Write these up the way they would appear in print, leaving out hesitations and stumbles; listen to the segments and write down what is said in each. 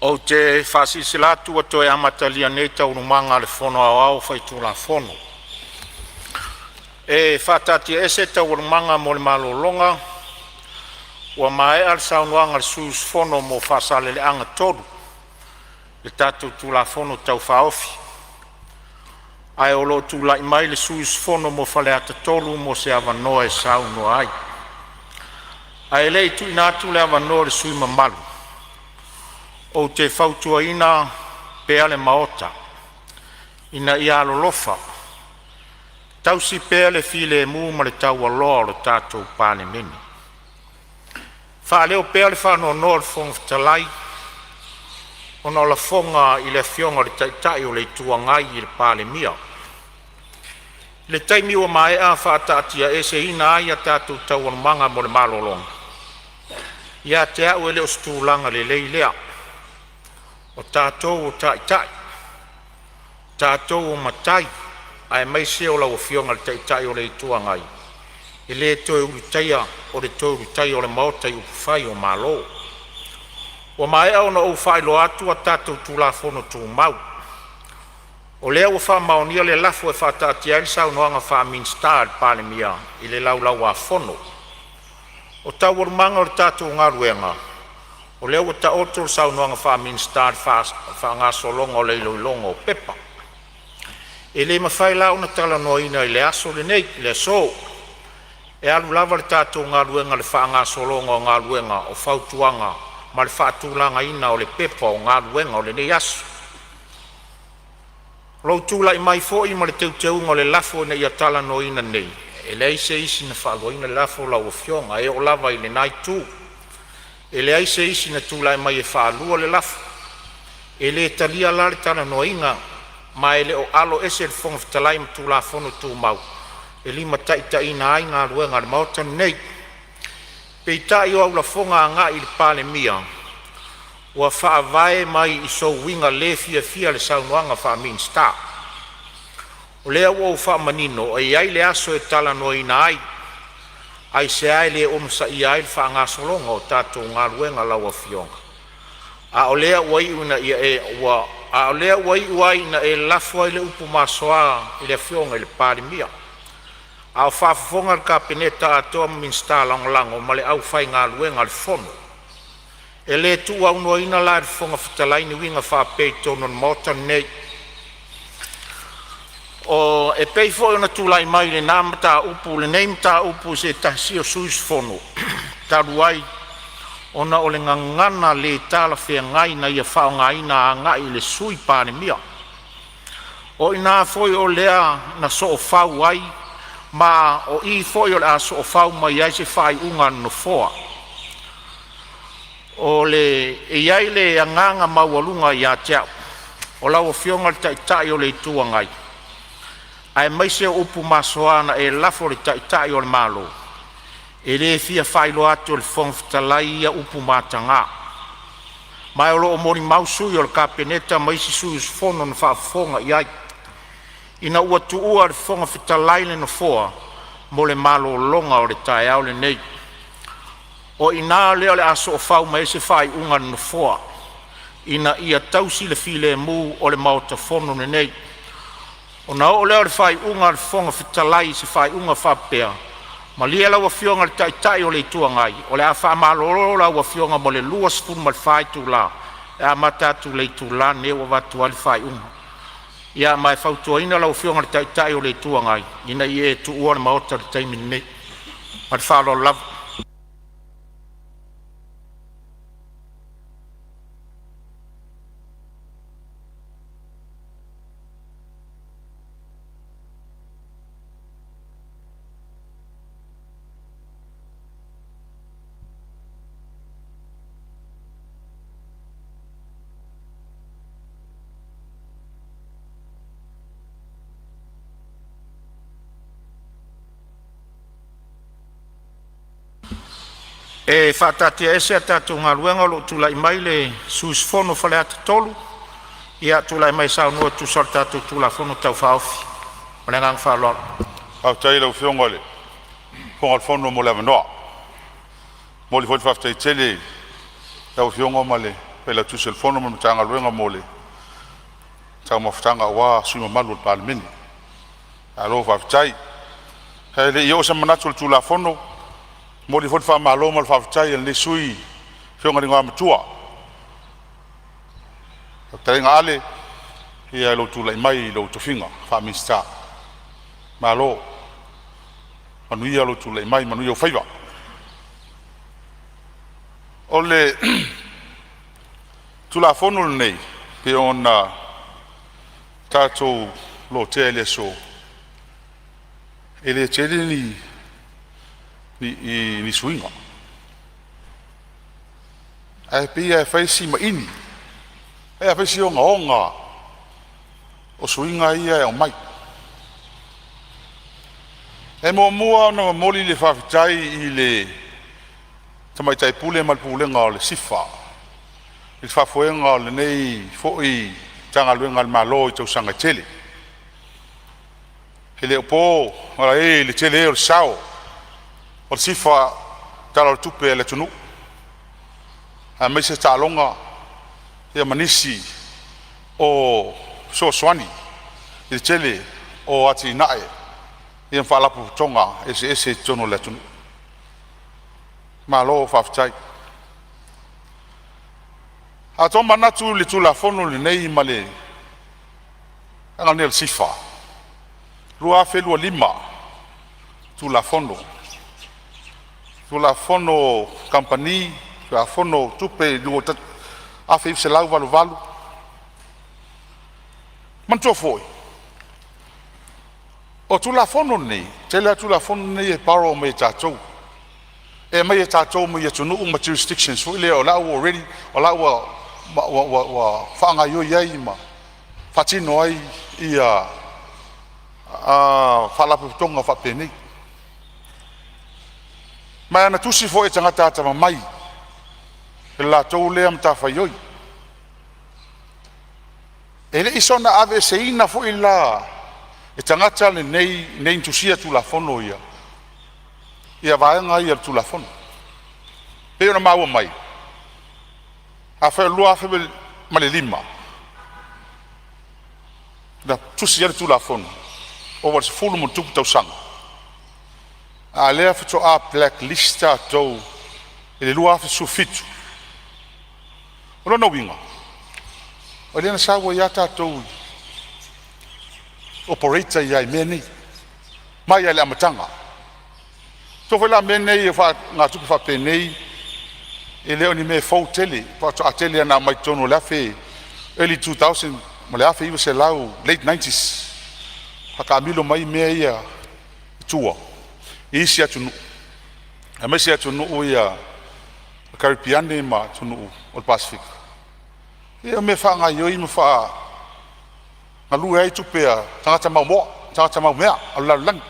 Ou te faasilasila atu ua toe amatalia nei Taualumaga a le Fono Aoao Faitulafono. E faataatiaese Taualumaga mo le malologa ua maea le saunoaga a le sui usufono mo Faasaleleaga 3 i le tatou Tulafono Tau Faaofi. Ae o lo o tulai mai le sui usufono mo Faleata 3 mo se avanoa e saunoa ai. Ae le i tuuina atu le avanoa i le sui usufono mamalu, ou te fautuaina le Maota ina ia alolofa tausi pea le filemu ma le taualoa o le tatou Palemene. Faaleo pea le faanoanoa o le Fofoga Fetalai ona o lafoga a le Afioga i le Taitai o le Itu Agai i le Palemia i le taimi ua maea faataatiaeseina ai a tatou Taualumaga mo le malologa. Ia te a'u e le o se tulaga lelei lea. O tatou o taitai, o tatou o matai, aemaise o lau Afioga i le Taitai o le Itu Agai, e le toe ulutaia o le toe ulutaia o le Maota i upufai o Malo. Ua maea ona ou faailoa atu a tatou Tulafono Tumau. O lea ua faamaonia le lafo e faataatia ai le Saunoaga Faa-Minisita a le Palemia i le Laulau-a-Fono. O Taualumaga o le tatou galuega, o lea ua taoto le Saunoaga Faa-Minisita i le faagasologa o le iloiloga o pepa. E le mafai la ona talanoaina i le aso lenei, le aso. E alu lava le tatou galuega i le faagasologa o galuega o fautuaga ma le faatulagaina o Pepa o Galuega o lenei aso. O lou tulai mai foi ma le teuteuga o le lafo ina ia talanoaina nei, e leai se isi na faaluaina le lafo lau Afioga e oo lava i lena itu. E leai se isi na tulai mai e faalua le lafo. E le talia la le talanoaina ma e le o aloese le Fofoga Fetalai ma Tulafono Tumau e limataitaiina ai galuega a le Maota lenei. Peitai o au lafoga agai i le Palemia ua faavae mai i sou uiga le fiafia i le Saunoaga Faa-Minisita. O lea ua ou faamanino e i ai le aso e talanoaina ai. Aisea e le onosaia ai le faagasologa o tatou galuega lau Afioga? A o lea ua iu ai ina e lafo ai le upu masoa i le Afioga i le Palemia, a o faafofoga le Kapeneta atoa ma Minisita Lagolago ma le aufaigaluega a le Fono. E le tuuaunoaina la e le Fofoga Fetalai ni uiga faapea i totonu o le Maota lenei. O e pei foi ona tulai mai i lena mataupu lenei mataupu i se tasi o sui usufono talu ai ona o le gagana le talafeagai na ia faaaogaina agai i le Sui Palemia. O i ina foi lea na soofau ai ma o i foi o le a soofau mai ai se faaiuga a le Nofoa. E i ai le agaga maualuga ia te au, o lau Afioga i le Taitai o le Itu Agai, aemaise o upu masoa na e lafo i le Taitai o le Malo, e le fia faailoa atu e le Fofoga Fetalai ia upu mataga. Ma o lo o molimau sui o le Kapeneta ma isi sui usufono na faafofoga i ai, ina ua tuua e le Fofoga Fetalai le nofoa mo le malologa o le taeao lenei. O i ina lea o le a soofau mai ai se faaiuga a le Nofoa, ina ia tausi le filemu o le Maota Fono lenei. Ona oo lea o le faaiuga a le Fofoga Fetalai i se faaiuga e faapea; Malie lau Afioga i le Taitai o le Itu Agai, o le a faamalolo lau Afioga mo le 24 itula e amata atu i le itula lenei ua avatu ai le faaiuga. Ia ma e fautuaina lau Afioga i le Taitai o le Itu Agai ina ia e tuua le Maota i le taimi lenei. Ma le faaaloalo lava. E faataatiaese a tatou Galuega o lo o tulai mai le sui usufono mo Faleata 3. Ia, tulai mai e saunoa e tusa o le tatou Tulafono Tau Faaofi. Ma le agaga faaaloalo. Faafetai i lau Afioga i le Fofoga Fetalai mo le avanoa. E momoli foi le faafetai tele i lau Afioga ma le Failautusi o le Fono ma le Matagaluega mo le taumafataga aua sui usufono mamalu o le Palemene. Malo faafetai. Ae le i oo se manatu i le Tulafono, e momoli foi le faamalo ma le faafetai a lenei sui usufono i le Afioga i le Igoamatua lau fetalaiga Ale i lou tulai mai i lou tofiga faa-Minisita. Malo, manuia lou tulai mai, manuia ou faiva. O le Tulafono lenei e pei ona tatou lotea i le aso, e le tele ni suiga, ae pei lava e fai si maini, e fai si ogaoga o suiga ia e aumai. E muamua ona momoli le faafetai i le Tamaitai Pule ma le Pulega o le SIFA i le faafoega o lenei foi Matagaluega a le Malo i tausaga e tele. E le o po malae i le tele o le sao o le SIFA i le Tala o le Tupe a le atunuu, aemaise taaloga ma nisi o fesoasoani i le tele o atinae ma faalapotopotoga eseese i totonu o le atunuu. Malo faafetai. A tomanatu i le Tulafono lenei ma le vaega lenei o le SIFA, 2025 Tulafono, Tulafono o Kamupani, Tulafono o Tupe 1988. Manatua foi o Tulafono nei, e tele lava Tulafono nei e borrow mai e tatou, e aumai e tatou mai atunuu ma jurisdictions foi lea o la ua already o la ua faagaioi ai ma faatino ai faalapotopotoga faapenei. Ma na tusi foi e tagata atamamai i le latou lea matafaioi. E le i soona aveeseina foi la e tagata nei na tusia Tulafono ia vaega ia o le Tulafono. E pei ona maua mai, afai o le 2005 na tusi ai le Tulafono, ova i le 10+ tausaga, a o lea faatoa blacklist tatou i le 2017. O lona uiga, o lea na sau ai lava tatou i operate ai lava i mea nei mai lava i le amataga. Iloa foi la mea nei o faaagatupe faapenei e le o ni mea fou tele, faatoa tele lava ina aumai totonu o le early 2000 ma le 1900 late 90s faataamilo mai mea ia i tua i isi atunuu aemaise atunuu ia Karepeane ma atunuu o le Pasefika. Ia o mea e faagaioi ma faa galue ai tupe a tagata maumea tagata maumea o le lalolagi.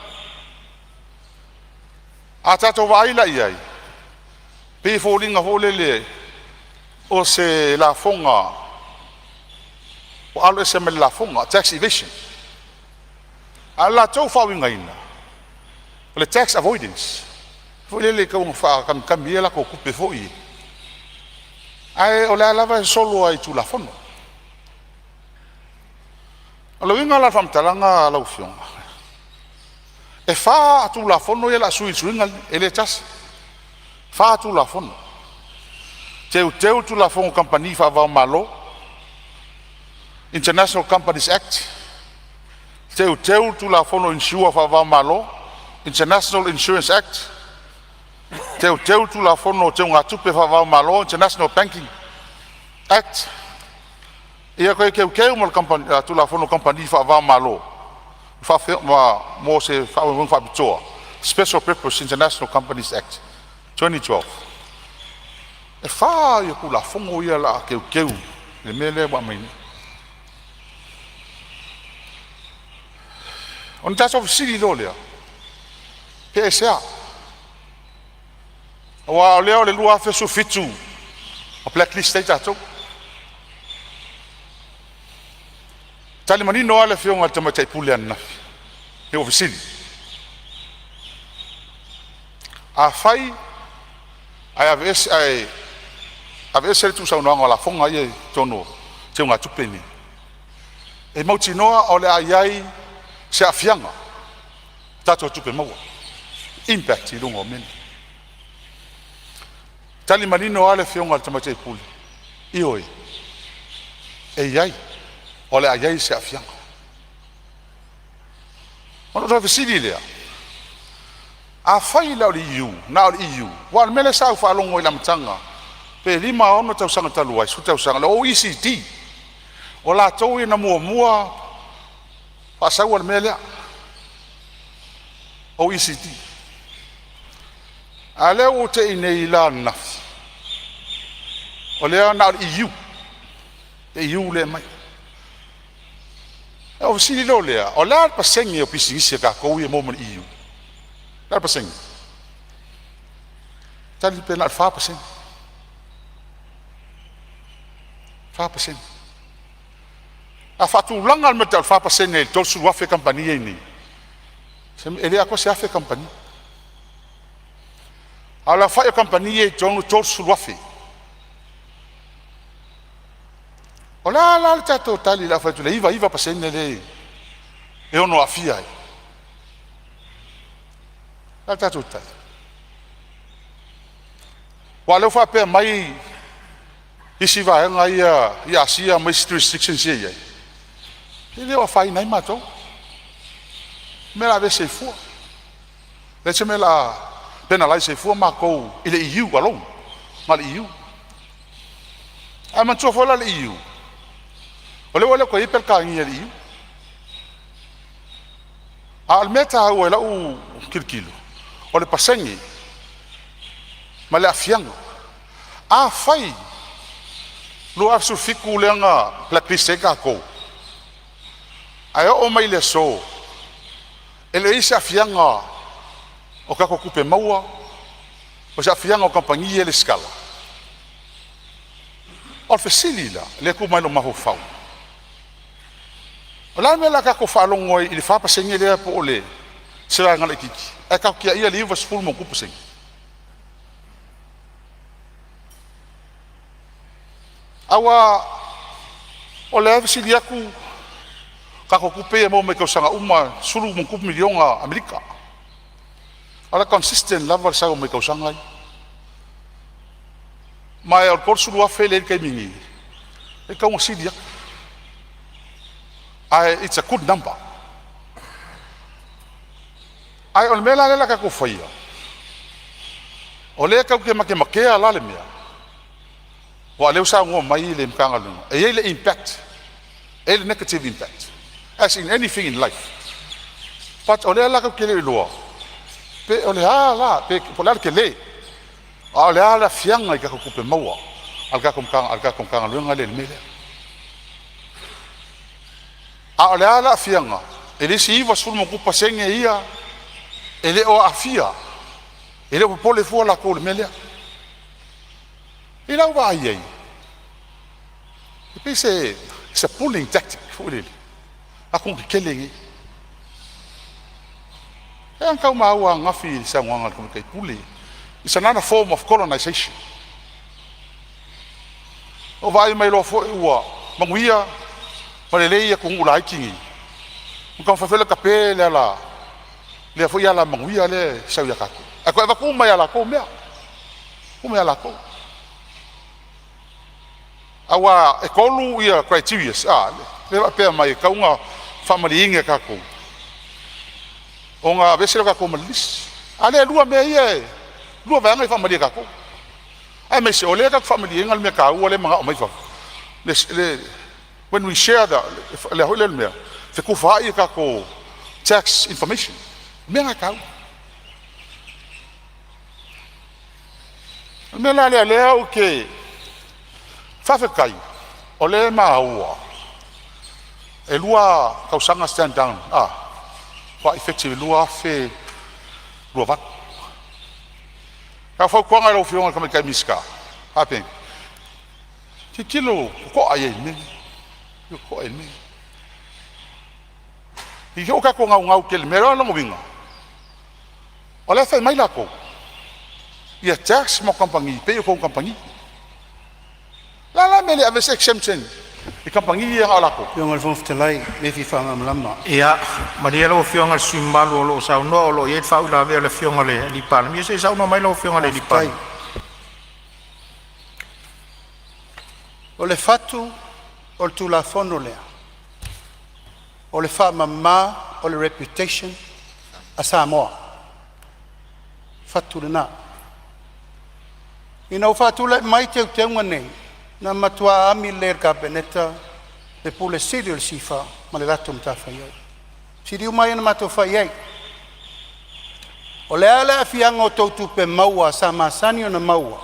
A tatou vaai la i ai, pei e foliga foi lele o se lafoga ua alo ese mai le lafoga, tax evasion. A o le latou faauigaina, o le tax avoidance, foi lele tau ina faakamikami ai a latou tupe foi ia, ae o lea lava e solo lava i Tulafono. O le uiga la o le faamatalaga lau Afioga, e fa Tulafono ia o le a sui i le suiga lenei, e le tasi, fa Tulafono. Teuteu le Tulafono o Kamupani Faava-o-Malo (International Companies Act), teuteu le Tulafono o Inisiua Faava-o-Malo (International Insurance Act), teuteu le Tulafono o Teugatupe Faava-o-Malo International Banking Act, ia toe teuteu ma le Tulafono o Kamupani Faava-o-Malo mo se faamoemoega faapitoa (Special Purpose International Companies Act 2012). E fa ia Tulafono ia o le a teuteu i le mea lea ua aumai nei. Ona tatou fesili loa lea, pe aisea? Aua o lea o le 2017 na blacklist ai tatou. Tali manino lava le Afioga i le Tamaitai Pule ananafi ina ua fesili, afai ae aveese, ae Aveese le tuusaunoaga o lafoga ia i totonu o teugatupe nei, e mautinoa o le a i ai se aafiaga o tatou tupe maua, impact i luga o mea nei. Tali manino lava le Afioga i le Tamaitai Pule, ioe, e i ai, o le a i ai se aafiaga. Ona ou toe fesili lea, afai la o le EU, na o le EU, aua o le mea lea sa ou faalogo ai i le amataga pe 5, 6 tausaga talu ai, 10 tausaga, le OECD, o latou ia na muamua faasauina le mea lea, OECD. A o lea ua tea nei i le ananafi, o lea na o le EU, le EU lea e aumai. Ona ou fesili loa lea, o le a le pasene o pisinisi a tatou ia e maua mai le EU? O le a le pasene? Tali pe na o le 4%, 4%. A faatulaga le mea e tau o le 4% i le 30,000 kamupani ia e i ai nei, e le atoa se 1,000 kamupani. A o le aofai o kamupani ia e i totonu e 30,000. O le a la le tatou tali i le afai atu i le 99% lea e ono aafia ai? O le a le tatou tali? Aua o lea ua faapea mai isi vaega ia i Asia ma isi jurisdictions ia e i ai, e le o afaina ai matou, o mea o le a aveese ai fua. Leai se mea o le a penalize ai fua matou i le EU alone, na o le EU. Ae manatua foi la le EU, o lea ua le toe i ai Peretania i le EU. A o le mea taua i lau tilotilo, o le pasene ma le aafiaga. Afai 2017 lea na blacklist ai tatou, ae oo mai i le aso e leai se aafiaga o tatou tupe maua, o se aafiaga o kamupani ia e lesitala. O le fesili la lea e tu mai lou mafaufau, o le a le mea o le a tatou faalogo ai i le 4% lea po o le se vaega laitiiti ae tatou tiaia le 90+%? Aua o lea e fesili atu, tatou tupe ia e maua mai tausaga uma, e 10+ miliona Amerika, o le consistent lava le sau mai tausaga ia. Ma o le $30,000 lea e i ai i le taimi nei, e tatau ona sili atu, ae it's a good number. Ae o le mea la lea o le a tatou faia, o lea tatou te matematea la le mea, aua o lea ua saunoa mai le Matagaluega e i ai le impact, e i ai le negative impact as in anything in life. But o lea la tatou te le o iloa pe o le a la, pe po o le a le tele, a o le a le aafiaga i tatou tupe maua a le tatou Matagaluega lea i le mea lea. A o le a le aafiaga i le isi 90+ pasene ia e le o aafia, e le o popole fua latou i le mea lea? I lau vaai i ai, e pei se pulling tactic foi lele atunuu tetele nei. E pei ona tau maua ananafi i le saunoaga a le Tamaitai Pule, it's another form of colonization. Ua vaai mai loa foi ua manuia ma lelei atunuu laiti nei, ua taumafai foi e tape le ala lea foi alamanuia lea e sau ia tatou, ae toe avatu uma lava e latou mea, uma ia latou. Aua e tolu ia criterias a lea e faapea mai e tatau ona faamalieina e tatou ona aveese lea o tatou ma le lisi. A lea e lua mea ia e lua vaega e faamalie e tatou, aemaise o lea tatou te faamalieina le mea taua lea e manao mai fafo. When we share the le foi lea mea fetufaai a tatou tax information, mea na e taua. O le mea la lea lea ou te faafetai o lea e maua e 2 tausaga stand down a faatoa effective 2028. A o fautuaga i lau Afioga i le Tamaitai Minisita, faapeni, tilotilo totoa i ai i le mea lenei, totoa i ai i le mea lenei. I o tatou naunau tele i mea, o lona uiga o la e fai mai latou ia tax mo kamupani, pay o tou kamupani. La mea le ave se exemption i kamupani ia na o latou. Afioga i le Fofoga Fetalai, le fia faamalamalama. Ia, malie lau Afioga i le sui usufono mamalu o lo o saunoa, o lo o i ai le faauilavea a le Afioga i le Palemia. Se i saunoa mai lau Afioga i le Palemia. O le fatu o le Tulafono lea, o le faamama o le reputation a Samoa, fatu lena. Ina ua faatulai mai teuteuga nei, na matua ami lelei e le Kapeneta le Pule Sili o le SIFA ma le latou matafaioi. Sili uma ia ona matou fai i ai. O le a le aafiaga o tou tupe maua sa masani ona maua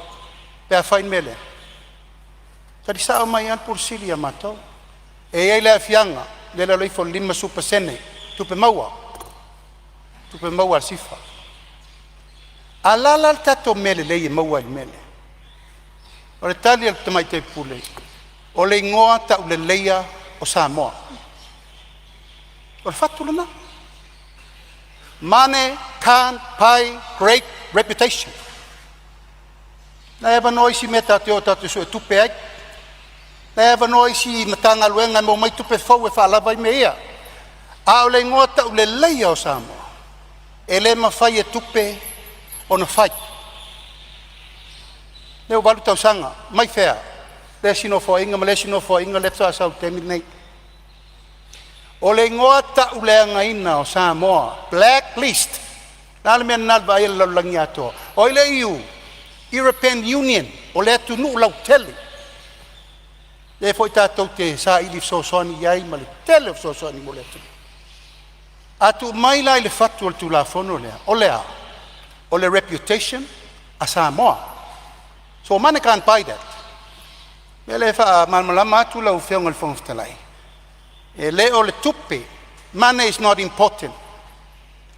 pe a fai le mea lea? Tali sao mai lava le Ofisa Sili ia matou, e i ai le aafiaga lea e i lalo ifo o le 50% tupe maua, tupe maua a le SIFA. A o le a la le tatou mea lelei e maua i le mea lea? O le tali a le Tamaitai Pule, o le igoa tauleleia o Samoa. O le fatu lena. Money can't buy great reputation. Na e avanoa isi mea tatou te o tatou suetupe ai, na e avanoa isi Matagaluega e maua mai tupe fou e faalava ai mea ia. A o le igoa tauleleia o Samoa, e le mafai e tupe ona fai. O lea ua 8 tausaga mai fea? Le isi nofoaiga ma le isi nofoaiga lea faatoa sau i le taimi lenei. O le igoa tauleagaina o Samoa, Black List. O le a le mea nana i le vaai a le lalolagi atoa? O ai le EU? European Union, o le atunuu lautele. Lea foi tatou te saili fesoasoani i ai ma le tele o fesoasoani mo le atunuu. A tuu mai la i le fatu o le Tulafono lea, o le a? O le reputation a Samoa. So money can't buy that. O le mea lea e faamalamalama atu lau Afioga i le Fofoga Fetalai, e le o le tupe, money is not important.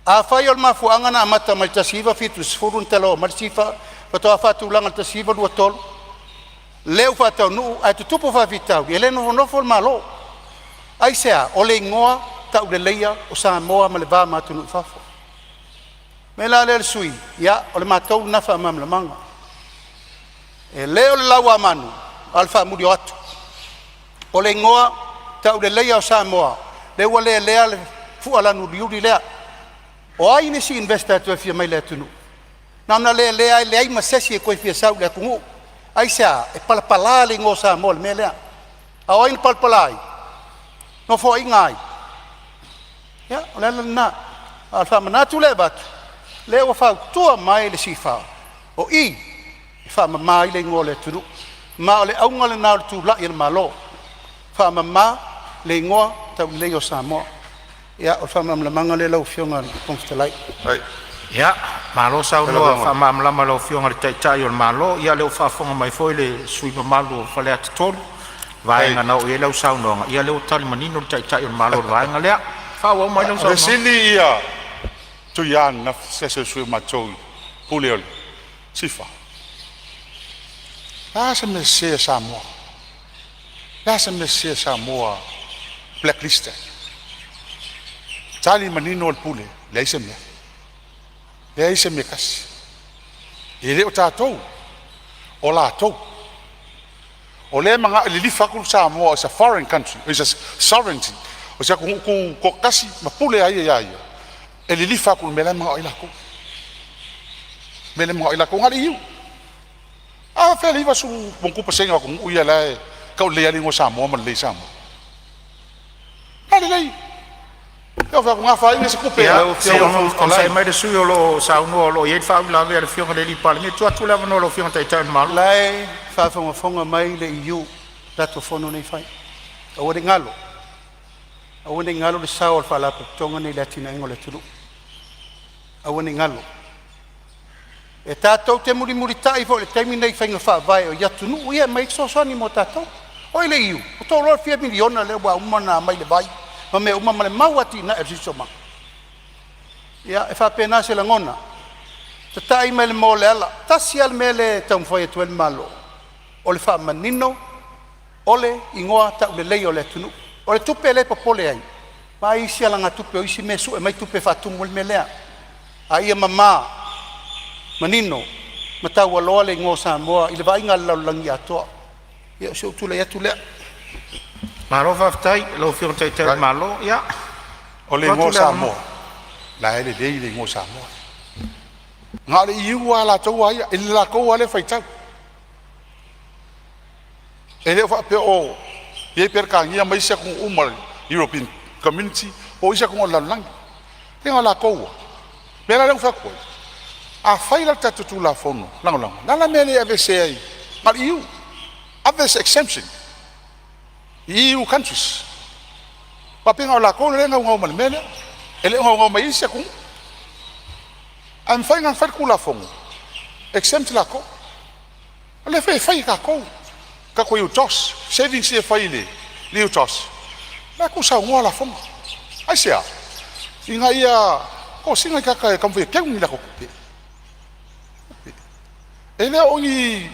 Afai o le mafuaaga na amata mai le 1970 na talauina mai le SIFA faatoa faatulaga i le 1923 lea ua faataunuu ae tutupu faafitauli e le nofonofo le Malo. Aisea? O le igoa tauleleia o Samoa ma le va ma atunuu i fafo. O le mea la lea le sui usufono, ia o le matou lena faamalamalamaga. E le o le lauamanu a o le faamulioatu. O le igoa tauleleia o Samoa lea ua lelea le fua lanu uliuli lea. O ai nisi investor e toe fia mai i le atunuu? Na ona lelea e leai ma se isi e toe fia sau i le atunuu. Aisea? E palapala le igoa o Samoa i le mea lea. A o ai na palapala ai? Nofoaiga a ai? Ia, o le ala lena. A o le faamanatu lea e avatu, lea ua fautua mai le SIFA, o i e faamama ai le igoa o le atunuu. Ma o le auga lena o le tulai o le Malo, faamama le igoa tauleleia o Samoa. Ia o le faamalamalamaga lea lau Afioga i le Fofoga Fetalai. Ia, malo saunoa faamalamalama i lau Afioga i le Taitai o le Malo. Ia o lea ua faafofoga mai foi le sui usufono mamalu o Faleata 3 i vaega na oo i ai lau saunoaga. Ia o lea ua tali manino le Taitai o le Malo i le vaega lea. Faaauau mai lau O le saunoaga. sili ia Tuiā ananafi, se tasi o sui o matou i pule o le SIFA. O le a se mea sese a Samoa? O le a se mea sese a Samoa blacklisted? Tali manino le pule, leai se mea, leai se mea e tasi. E le o tatou, o latou. O lea e manao e lilifa atu Samoa as a foreign country, is a sovereignty. O se atunuu tutoatasi ma pule lava ia ia ia, e lilifa atu i le mea la e manao ai latou. O le mea lea e manao ai latou, na o le EU. A fea le 90+ o atunuu ia la e taulelei lava le igoa o Samoa ma lelei i Samoa? A lelei, e fai atu, na afaina se tupe. Ia, Lau se i Afioga i le Fofoga onosai Fetalai, mai le sui usufono o lo o saunoa o lo o i ai le faauilavea a le Afioga i le Palemia. Tuu atu le avanoa i lau Afioga i le Taitai o le Malo. La e faafogafoga mai le EU i le tatou fono nei e fai. Aua ne i galo, aua ne i galo le sao o le Faalapotopotoga lenei i le atinaeina o le atunuu. Aua ne i galo. E tatou te mulimulitai foi i le taimi lenei i faiga faavae i atunuu ia e aumai ai fesoasoani mo tatou. O ai le EU? Ua outou iloa le fia miliona lea ua uma ona aumai i le vai ma mea uma ma le mau atinae o le siosiomaga? Ia, e faapena se lagona, tatai mai le moa o le ala. Tasi lava le mea lea e taumafai atu ai le Malo, o le faamanino o le igoa tauleleia o le atunuu. O le tupe lea e popole ai, vaai isi alagatupe o isi mea e sue mai tupe e faatumu ai le mea lea. A ia mama, manino ma taualoa le igoa o Samoa i le vaaiga a le lalolagi atoa. Ia o si ou tulai atu lea. Malo faafetai i lau Afioga i le Taitai o le Malo. Ia, O le tuu igoa atu o le avanoa. Samoa, la e lelei le igoa o Samoa. Na o le EU lava latou a ia, i le latou lava lea faitau. E le o faapea o i ai Peretania ma isi atunuu uma o le European Community po o isi atunuu o le lalolagi. E na o latou lava. O le mea la lea ou te fai atu ai, afai la o le tatou Tulafono Lagolago, o le a la le mea e le aveese ai na o le EU, ave as exemption i EU countries. Aua pei na o latou lea e naunau mai i le mea lea, e le o naunau mai isi atunuu. Ae mafai ona fai le Tulafono, exempt latou. O lea foi e fai e tatou tatou UTOS, savings ia e fai i le UTOS, o la e tuusaunoa lafoga. Aisea? Ina ia tosina ni tagata e taumafai e teu ni latou tupe. E le o ni…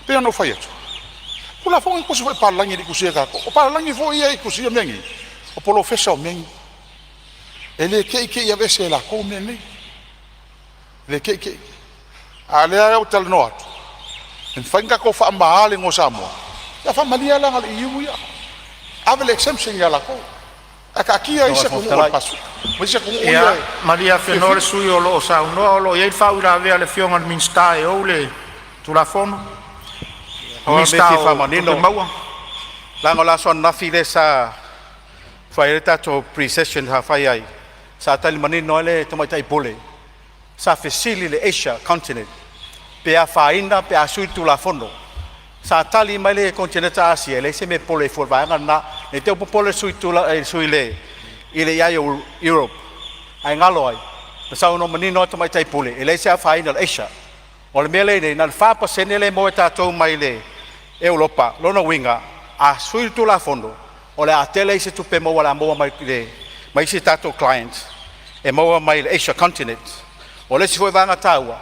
pei ona ou fai atu, o Tulafono na tusi foi e papalagi e le i tusia e tatou. O papalagi foi ia e tusia mea nei, o polofesa o mea nei. E le te i te i aveese e latou mea nei, e le te i te i. A o lea ua talanoa atu, e mafai ona tatou faamamaina le igoa o Samoa, ae faamalie lava la na o le EU ia, ave le exemption ia latou, ae taatia Lau isi Afioga i le atunuu o le Fofoga Fetalai. Pasefika ma isi atunuu Ia ia e malie afenoa le fiafia. sui usufono o lo o saunoa o lo o i ai le faauilavea a le Afioga i le Minisita e ou le Tulafono, O le mea e Minisita fia o Tupe faamanino, Maua. leaga o le aso ananafi lea sa fai ai le tatou pre-session sa fai ai, sa tali manino ai le Tamaitai Pule, sa fesili i le Asia Continent pe afaina pe a sui le Tulafono. Sa tali mai le Konetineta Asia, e leai se mea e popole ai fua i le vaega lena. Ne i te i ua popole le sui usufono i le i ai o Europe, ae galo ai, na saunoa manino lava le Tamaitai Pule, e leai se afaina o le Asia. O le mea lea e i ai nei, na o le 4% lea e maua e tatou mai le Europa, lona uiga a sui le Tulafono, o le a tele isi tupe maua o le a maua mai mai isi tatou clients e maua mai le Asia Continent. O le isi foi vaega taua,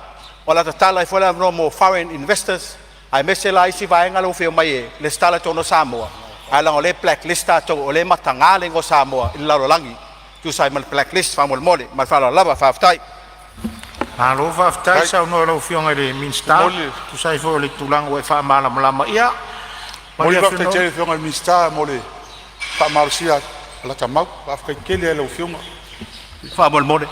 o le a tatala ai foi le avanoa mo foreign investors aemaise la isi vaega lea ua fia omai e resitala i totonu o Samoa, ae leaga o lea e blacklist tatou, o lea e mataga le igoa o Samoa i le lalolagi e tusa ai ma le blacklist faamolemole. Ma le faaaloalo lava, faafetai. Malo faafetai Faafetai. saunoa i lau Afioga i le E Minisita momoli le e tusa ai foi o le tulaga ua e faamalamalama. Ia momoli malie le faafetai Afenoa. tele i le Afioga i le Minisita mo le faamalosia o lata mau. Faafetai tele lava i lau Afioga. Faamolemole.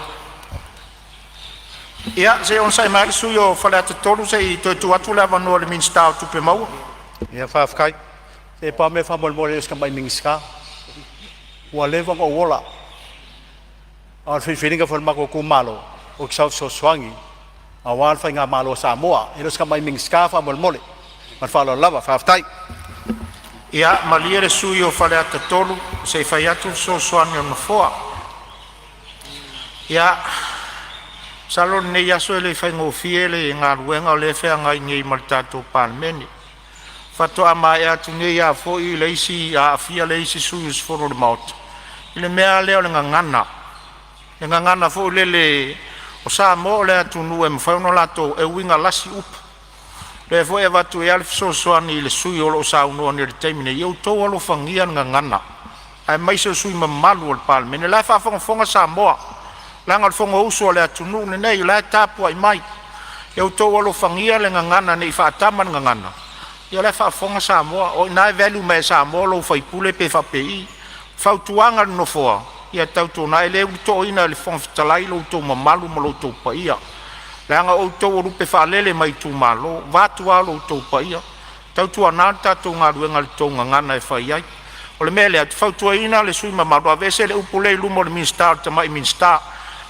Ia se i onosai mai lava le sui usufono mo Faleata 3 se i toe tuu atu le avanoa i le Minisita o Tupe Maua. Ia faafetai. Se pau lava le mea faamolemole e le o si tamai Minisita, ua leva ona ou ola, a o le filifiliga foi a le matou itumalo, ou te sau e fesoasoani aua le faigamalo a Samoa. E le o se tamai Minisita faamolemole. Ma le faaaloalo lava, faafetai. Ia malie le sui usufono mo Faleata 3 se i fai atu le fesoasoani a le Nofoa. Ia, masalo o lenei aso e le i faigofie le galuega o lea e feagai nei ma le tatou Palemene. Faatoa maea atu nei lava foi le isi aafia le isi sui usufono o le Maota i le mea lava lea o le gagana. Le gagana foi lele o Samoa o le atunuu e mafai ona latou e uiga lasi upu. O lea foi e avatu ai lava le fesoasoani i le sui usufono o lo o saunoa nei i le taimi nei, ia outou alofagia le gagana aemaise o sui usufono mamalu o le Palemene. O la e faafogafoga Samoa, leaga o le Fonousu a le atunuu lenei, o la e tapuai mai. Ia outou alofagia le gagana ne i faatama le gagana, ia o la e faafofoga Samoa, o i ina e value mai ai e Samoa lou sui usufono pe faapei. O fautuaga a le Nofoa, ia tautuana, e le ulutoaina e le Fofoga Fetalai lo outou mamalu ma lo outou paia, leaga o outou o lupe faalele mai itumalo, vaeatu lo outou paia. Tautuana le tatou galuega i le tou gagana e fai ai. O le mea lea ou te fautuaina le sui usufono mamalu, aveese le upu lea i luma o le Minisita o le tamai Minisita.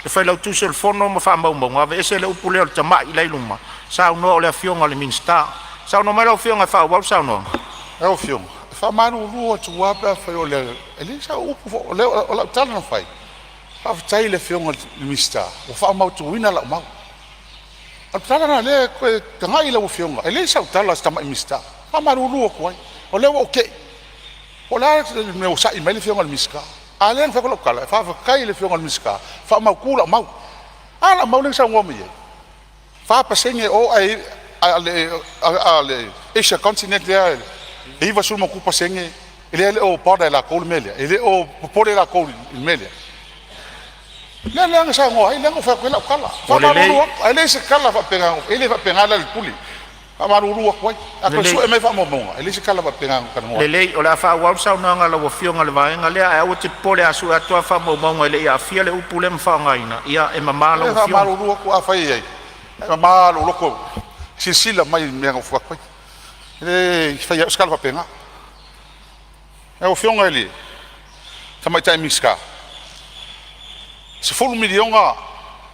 Le Failautusi o le Fono ma faamaumauga, aveese le upu lea o le tamai la e i luma, saunoa o le Afioga i le Minisita. Saunoa mai lau Afioga e faaauau le saunoaga. Lau Afioga, e faamalulu atu lava pe afai o le… E leai sau upu foi, o lau tala na fai, faafetai i le Afioga i le Minisita ua faamautuina lau mau. O le tala lena o lea e toe tagai lau Afioga, e leai sau tala i se tamai Minisita. E faamalulu atu ai, o lea ua ou tei, po o le a le mea ua sa'i mai ai le Afioga i le Minisita, a o lea na fai atu lau tala, e faafetai i le Afioga i le Minisita ua faamautu lau mau. A lau mau lea na saunoa mai ai, 4% o ae o le Asia Continent lea e 90+ lea e le o bother e latou le mea lea, e le o popole latou i le mea lea. Lea la na saunoa ai lea na ou fai atu ai lau tala. E O faamalulu lelei, atu, ae le o se tala faapena, e le faapena Lealailepule. Faamalulu atu ai, a toe sue mai faamaumauga, e leai se tala faapena na talanoa ai. Lelei, o le a faaauau le saunoaga a lau Afioga i le vaega lea, ae aua e te popole a sue atu lava faamaumauga e le i aafia le upu lea ma faaaogaina, ia e mama lau E Afioga. faamalulu atu, afai e i ai, e mama lou loto e silasila mai i le mea na ou fai atu ai. E le faia au se tala faapena. Lau Afioga i le Tamaitai Minisita, $10 miliona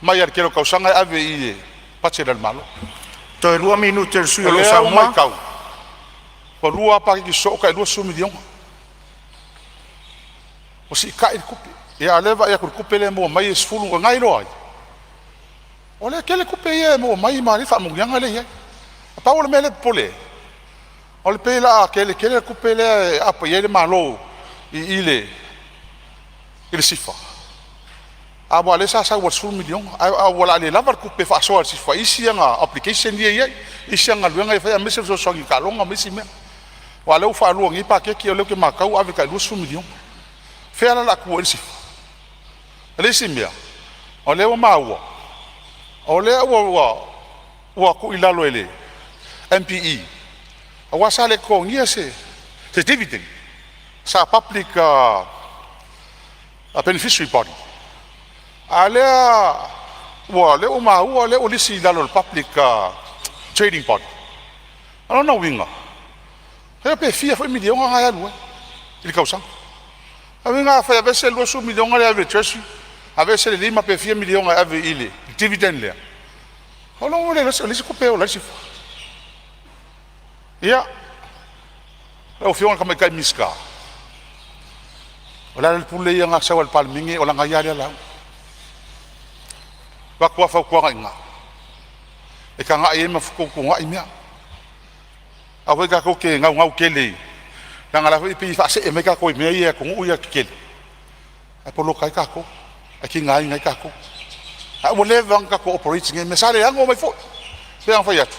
mai lava i le tele o tausaga e ave i le budget a le Malo. Toe 2 minute o le sui O usufono o lo o lea ua saunoa. matau, ua lua lava paketi sosoo e tai $20 miliona. Ua siitai le tupe, a o lea e vaai atu i le tupe lea e maua mai e 10, o lena e iloa ai o lea e tele tupe ia e maua mai ma alii faamanuiaga lea e i ai. Na pau o le mea lea e popole ai, o le pei o le a tele tele le tupe lea e aapa i ai le Malo i le SIFA, aua o lea sa sau lava i le $10 miliona, ae ua o le a le lava le tupe e faasoa e le SIFA i isi ana obligation ia e i ai, isi ana galuega ia e fai aemaise o le fesoasoani i taaloga ma isi mea. Aua o lea ua faalua nei paketi o lea ou te matau ua ave le tai $20 miliona. O fea la o le a tua i ai le SIFA? O le isi mea, o lea ua maua o lea ua tuu i lalo e le MPE aua sa le totogia se dividend, sa public beneficiary body, a o lea ua maua o lea ua lisi i lalo o le public trading body. O lona uiga, e pe fia foi miliona na e alu ai i le tausaga. O lona uiga afai e aveese le $20 miliona lea e ave i le Treasury, aveese le 5 pe fia miliona e ave i le dividend lea, o lona uiga ua leai se tupe e ola ai le SIFA. Ia, lau Afioga i le Tamaitai Minisita, o Lealailepule ia na sau lava i le Palemene o lana ia lava lea lauga. E avatu lava fautuaga i ina e tagai i ai ma fetuutuunai mea. Aua foi tatou te naunau tele i… leaga o la e foi e pei e faasee mai tatou i mea ia e atunuu ia tetele ae poloka ai tatou, ae tigaina ai tatou. Ae ua leva ona tatou operate i nei mea, sa le ano mai foi. E pei ona fai atu,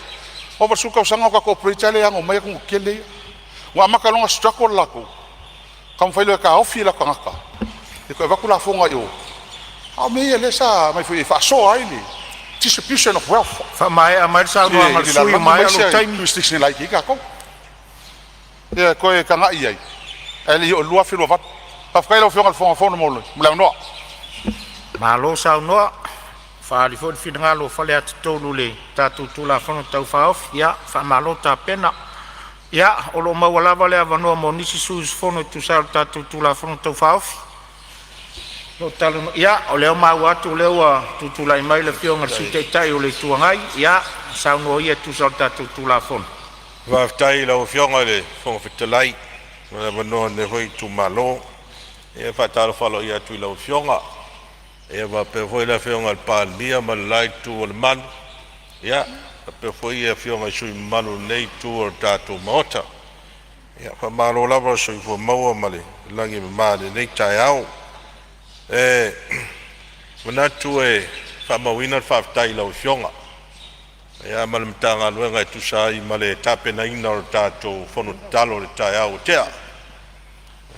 ua ova i le 10 tausaga o tatou operate ae le ano mai atunuu tetele ia. Ua amata loa ona struggle latou, taumafai loa e taofi o latou tagata e toe avatu lafoga i o, a o mea ia o lea sa aumai foi e faasoa ai le distribution of wealth Faamaea mai le i saunoaga a le le sui usufono ua lalolagi maea aemaise lou ai taimi. jurisdiction e laiti ai tatou. Ia toe tagai i ai ae le i oo i le 2028. Faafetai lau Afioga i le Fofoga Fetalai mo le avanoa. Malo saunoa, ua faaali foi le finagalo o Faleata 3 i le tatou Tulafono Tau Faaofi. Ia faamalo tapena. Ia, o lo o maua lava le avanoa mo nisi sui usufono e tusa ai o le tatou Tulafono Tau Faaofi. Ia, o lea ua maua atu o lea ua tutulai mai le Afioga i le Sui Taitai o le Itu Agai. Ia, saunoa ia e tusa o le tatou Tulafono. Faafetai i lau Afioga i le Fofoga Fetalai mo le avanoa o lenei foi itumalo. E faatalofa aloaia atu i lau Afioga faapea foi le Afioga i le Palemia ma le la itu o le malu, faapea foi afioga i sui usufono mamalu o lenei itu o le tatou Maota. Faamalo lava le soifua maua ma le lagi e mama i lenei taeao. E manatu e faamauina le faafetai i lau Afioga ma le Matagaluega e tusa ai ma le tapenaina o le tatou fono tatalo i le taeao ua tea.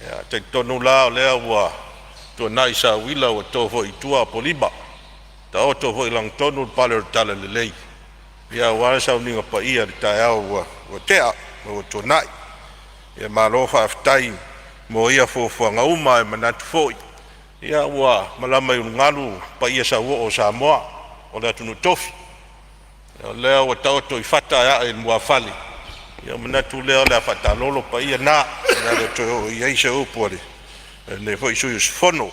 E talitonu la o lea ua tuanai sauila ua to foi i tua apolima, taoto foi i lagotonu le pale o le talalelei aua le sauniga paia i le taeao ua tea ma ua tuanai. Malo faafetai mo ia fuafuaga uma. E manatu foi ua malama i ulugalu paia sauoo o Samoa o le atunuu tofi, o lea ua taoto i fata ae aa i lumafale. Ona manatu lea o le a faataalolo paia na, o le a le toe oo i ai se upu a lenei foi sui usufono.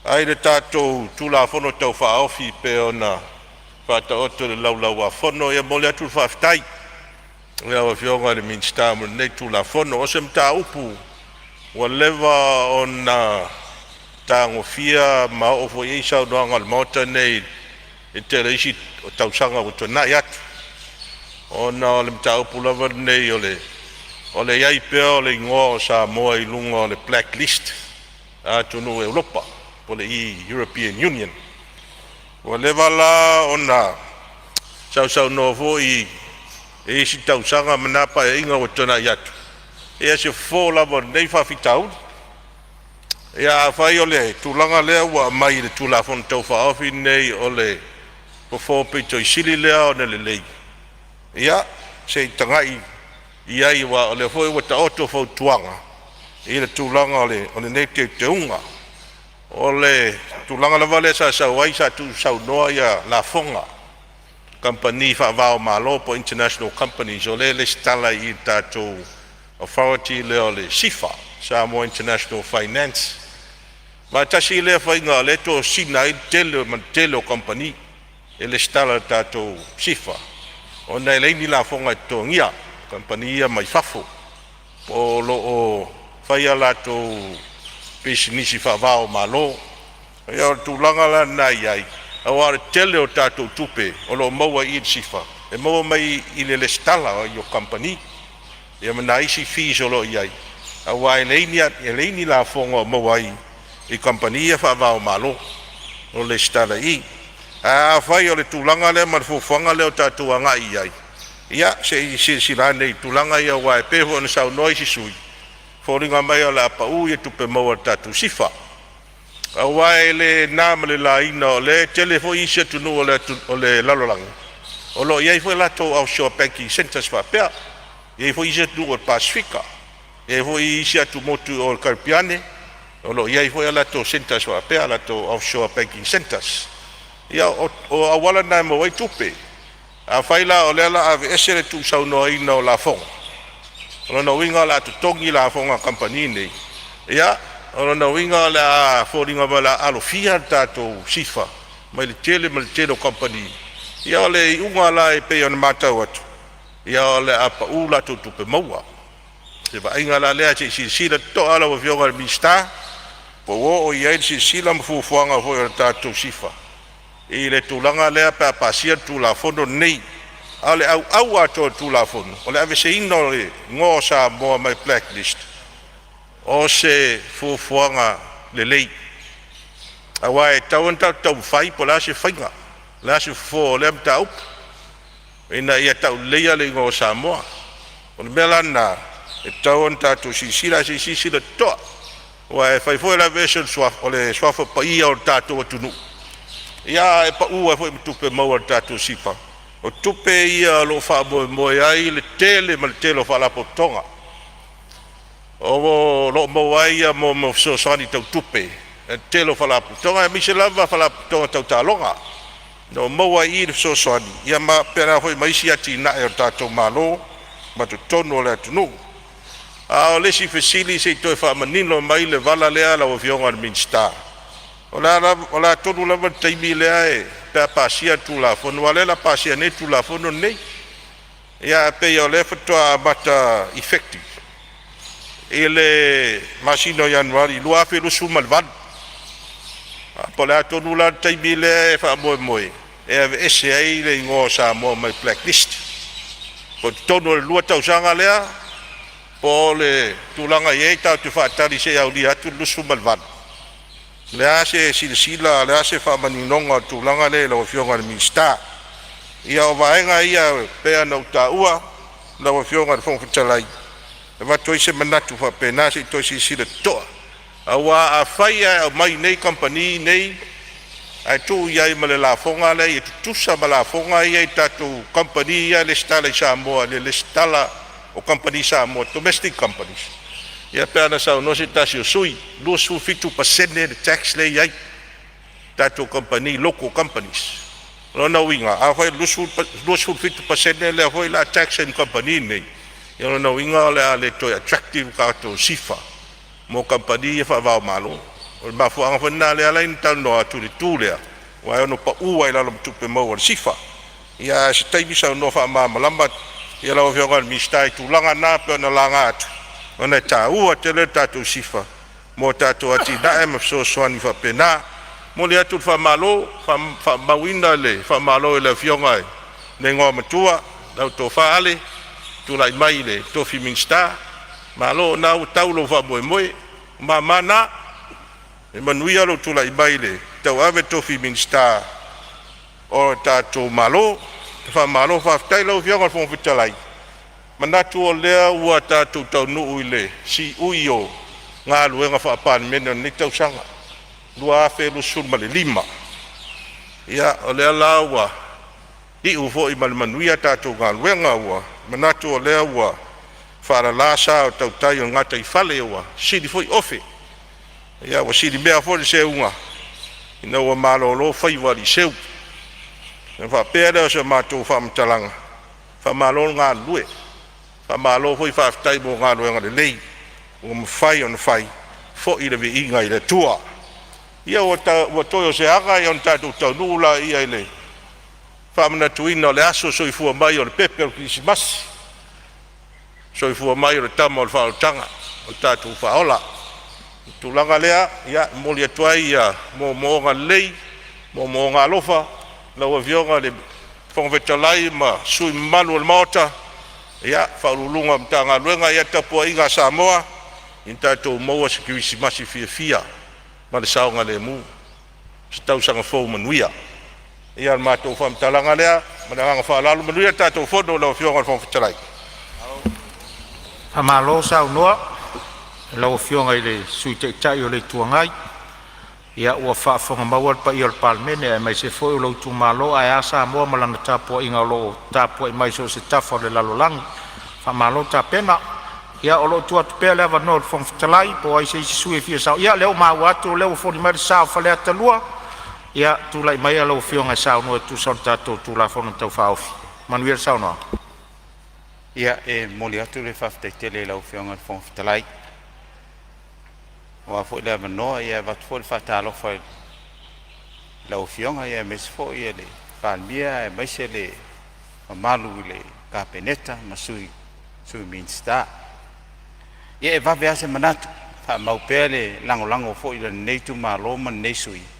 Ae i le tatou Tulafono Tau Faaofi e pei ona faataoto i le Laulau-a-Fono, e momoli atu le faafetai i lau Afioga i le Minisita mo lenei Tulafono. O se mataupu ua leva ona tagofia ma oo foi i ai saunoaga a le Maota lenei i le tele o isi tausaga ua tuanai atu, ona o le mataupu lava lenei o le i ai pea o le igoa o Samoa i luga o le Black List a atunuu o Europa po o le European Union. Ua leva la ona sausaunoa foi i isi tausaga ma na Paeaiga ua tuanai atu, ia o se fofo lava o lenei faafitauli. Ia afai o le tulaga lea ua aumai i le Tulafono Tau Faaofi lenei o le fofo aupito sili lea ona lelei, ia se i tagai i ai, aua o lea foi ua taoto fautuaga i le tulaga o lenei teuteuga. O le tulaga lava lea sa sau ai sa tuusaunoa ia lafoga a kamupani faava o Malo po o international companies, o lea e resitala i le tatou authority lea o le SIFA, Samoa International Finance. Ma e tasi lea faiga o lea e tosina ai le tele ma le tele o kamupani e resitala i le tatou SIFA, ona e leai ni lafoga e totogia e kamupani ia mai fafo o lo o fai a latou pisinisi faava o Malo. Ia o le tulaga la lena e i ai, aua o le tele o tatou tupe o lo o maua i i le SIFA, e maua mai i le resitala ai o kamupani ia ma nai isi fees o lo o i ai, aua e leai ni lafoga o maua ai i kamupani ia faava o Malo o resitala i i. Ae afai o le tulaga lea ma le fuafuaga lea o tatou agai i ai, ia se i silasila ane i tulaga ia, aua e pei foi ona saunoa isi sui usufono, e foliga mai o le a pau tupe maua a le tatou SIFA. Aua e le na ma le laina o lea e tele foi isi atunuu o le lalolagi o lo o i ai foi latou offshore banking centers faapea. E i ai foi isi atunuu o le Pasefika, e i ai foi isi atumotu o le Karepeane o lo o i ai foi a latou centers faapea, latou offshore banking centers. Ia, o auala na e maua ai tupe. Afai la o lea o le a aveese le tuusaunoaina o lafoga, o lona uiga o le a totogi lafoga a kamupani nei. Ia, o lona uiga o le a foliga mai o le a alofia le tatou SIFA mai le tele ma le tele o kamupani. Ia o le iuga la e pei ona matau atu, ia o le a pau latou tupe maua. O se vaaiga la lea, se i silasila totoa lau Afioga i le Minisita po ua oo i ai le silasila ma fuafuaga foi a le tatou SIFA i le tulaga lea pe a pasia le Tulafono lenei. A o le auau atoa o le Tulafono, o le aveeseina o le igoa o Samoa mai le Black List, o se fuafuaga lelei, aua e tatau ona tatou taumafai po o le a se faiga, o le a se fofo o lea mataupu ina ia tauleleia le igoa o Samoa. O le mea la lena e tatau ona tatou silasila, ae se i silasila totoa, aua e fai foi le aveese o le suafa, o le suafa paia o le tatou atunuu, ia ae pau ai foi ma tupe maua a le tatou SIFA. O tupe ia o lo o faamoemoe ai le tele ma le tele o faalapotopotoga o lo o maua ai ia mo fesoasoani tau tupe a le tele o faalapotopotoga, aemaise lava faalapotopotoga tau taaloga, o lo o maua ai i i le fesoasoani, ia ma faapena foi ma isi atinae a le tatou Malo ma totonu o le atunuu. A o le isi fesili, se i toe faamanino mai le vala lea lau Afioga i le Minisita. O le a tonu lava le taimi lea pe a pasia le Tulafono? Aua o lea o le a pasia nei le Tulafono lenei, ia ae pei o lea faatoa amata effective i le masina o Ianuari 2028. Po o le a tonu la le taimi lea e faamoemoe e aveese ai le igoa o Samoa mai le Black List? Po o totonu o le 2 tausaga lea, po o le tulaga e i ai tatou te faatali seia aulia atu le 28? O le a se silasila a o le a se faamaninoga o le tulaga lea i lau Afioga i le Minisita? Ia, o vaega ia e pei ona ou taua lau Afioga i le Fofoga Fetalai, e avatu ai se manatu faapena, se i toe silasila totoa, aua afai ae aumai nei kamupani nei ae tuu i ai ma le lafoga lea ia tutusa ma lafoga ia i tatou kamupani ia e resitala i Samoa i le resitala o kamupani Samoa, domestic companies. Ia pei ona saunoa se tasi o sui usufono, 27% le tax lea e i ai i tatou kamupani, local companies. O lona uiga, afai o le 27% lea foi o le a tax ai ma kamupani nei, ia o lona uiga o le a le toe attractive tatou SIFA mo kamupani ia faava o Malo. O le mafuaaga foi lena lea e ala ai ona talanoa atu i le itu lea, aua e ono pau ai i lalo ma tupe maua a le SIFA. Ia ae o se taimi saunoa faamalamalama lau Afioga i le Minisita i tulaga na pei ona laga atu, ona e taua tele le tatou SIFA mo tatou atinae ma fesoasoani faapena. E momoli atu le faamalo, faamauina le faamalo i le Afioga i le Igoamatua lau Tofa Ale, tulai mai i le tofi Minisita. Malo, o lena ua tau lou faamoemoe, o mama na. Ia manuia lou tulai mai e tauave le tofi Minisita o le tatou Malo. Faamalo faafetai. Lau Afioga i le Fofoga Fetalai, manatu o lea ua tatou taunuu i le siui o galuega faa-Palemene o lenei tausaga 2025. Ia, o lea la ua iu foi ma le manuia tatou galuega ua manatu o lea ua faalala sa o tautai o le gataifale ua sili foi ofe, ua silimea foi le seuga ina ua malolo faiva o aliiseu. Ona faapea lea o se matou faamatalaga, faamalo le galulue, faamalo foi faafetai mo galuega lelei ua mafai ona fai, foi le viiga i le Atua. Ia ua toe o se aga ona tatou taunuu laia i le faamanatuina o le aso soifua mai o le pepe o le Kerisimasi, soifua mai o le Tama o le Faaolataga, o le tatou Faaola. O le tulaga lea e momoli atu ai moomooga lelei, moomooga alofa lau Afioga i le Fofoga Fetalai ma sui usufono mamalu o le Maota, Ofisa Sili o Pulega o Matagaluega, le tapuaiga a Samoa, ia tatou maua se Kerisimasi fiafia ma le saogalemu, se tausaga fou manuia. Ia o le matou faamatalaga lea ma le agaga faaaloalo. Manuia le tatou fono lau Afioga i le Fofoga Fetalai. Faamalo saunoa i lau Afioga i le Sui Taitai o le Itu Agai. Ia ua faafofoga maua le paia o le Palemene aemaise foi o lou itumalo ae a Samoa ma lana tapuaiga o lo o tapuai mai i so o se tafa o le lalolagi. Faamalo tapena. Ia o lo o tuu atu pea le avanoa i le Fofoga Fetalai po o ai se isi sui usufono e fia saunoa. Ia, o lea ua maua atu o lea ua foliga mai le sa o Faleata 2. Ia, tulai maia lau Afioga e saunoa e tusa o le tatou Tulafono Tau Faaofi. Manuia le saunoaga. Ia, e momoli atu le faafetai tele i lau Afioga i le Fofoga Fetalai aua foi le avanoa. E avatu foi le faatalofa i lau Afioga aemaise foi le Palemia aemaise le mamalu i le Kapeneta ma Sui Minisita. Ia e vave lava se manatu e faamau pea le lagolago foi a lenei itumalo ma lenei sui usufono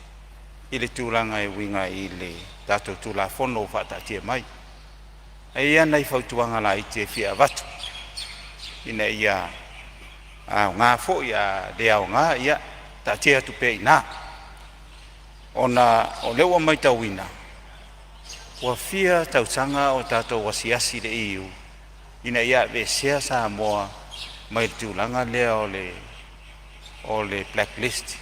i le tulaga e uiga i le tatou Tulafono ua faataatia mai. Ae i ai lava nai fautuaga laiti e fia avatu ina ia aoga foi, a le aoga, ia taatia atu pea i ina, ona o lea ua matauina ua fia tausaga o tatou asiasi i le EU ina ia aveesea Samoa mai le tulaga lea o le black list.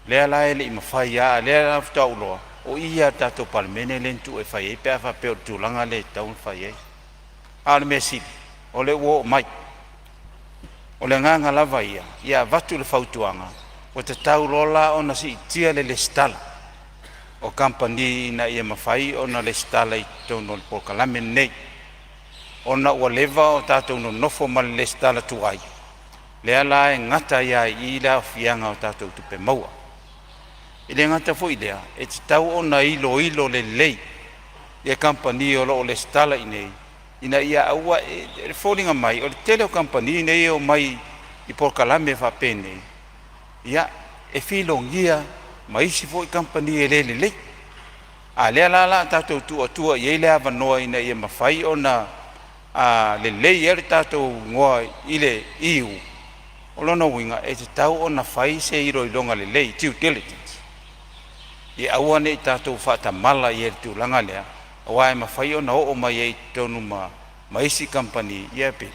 Lea la e le i mafai lava, a o lea la faatoa ou iloa, o i lava i le tatou Palemene lea na tuu e fai ai pe a faapea o le tulaga lea e tatau ona fai ai. A o le mea sili, o lea ua oo mai. O le agaga lava ia, ia avatu le fautuaga, ua tatau loa la ona siitia le resitala o kamupani ina ia mafai ona resitala i totonu o le polokalame lenei, ona ua leva o tatou nonofo ma le resitala tuai, lea la e gata ai lava i i le aafiaga o tatou tupe maua. E le gata foi i lea, e tatau ona iloilo lelei kamupani o lo o resitala i inei ina ia aua… E foliga mai o le tele o kamupani nei e omai i polokalame faapenei, ia e filogia ma isi foi kamupani e le lelei. A o lea la o le a tatou tuu atua i ai le avanoa ina ia mafai ona lelei ai le tatou igoa i le EU, o lona uiga e tatau ona fai se iloiloga lelei, due diligence, ia aua ne i tatou faatamala i ai i le tulaga lea, aua e mafai ona oo mai ai i totonu ma isi kamupani. Ia pei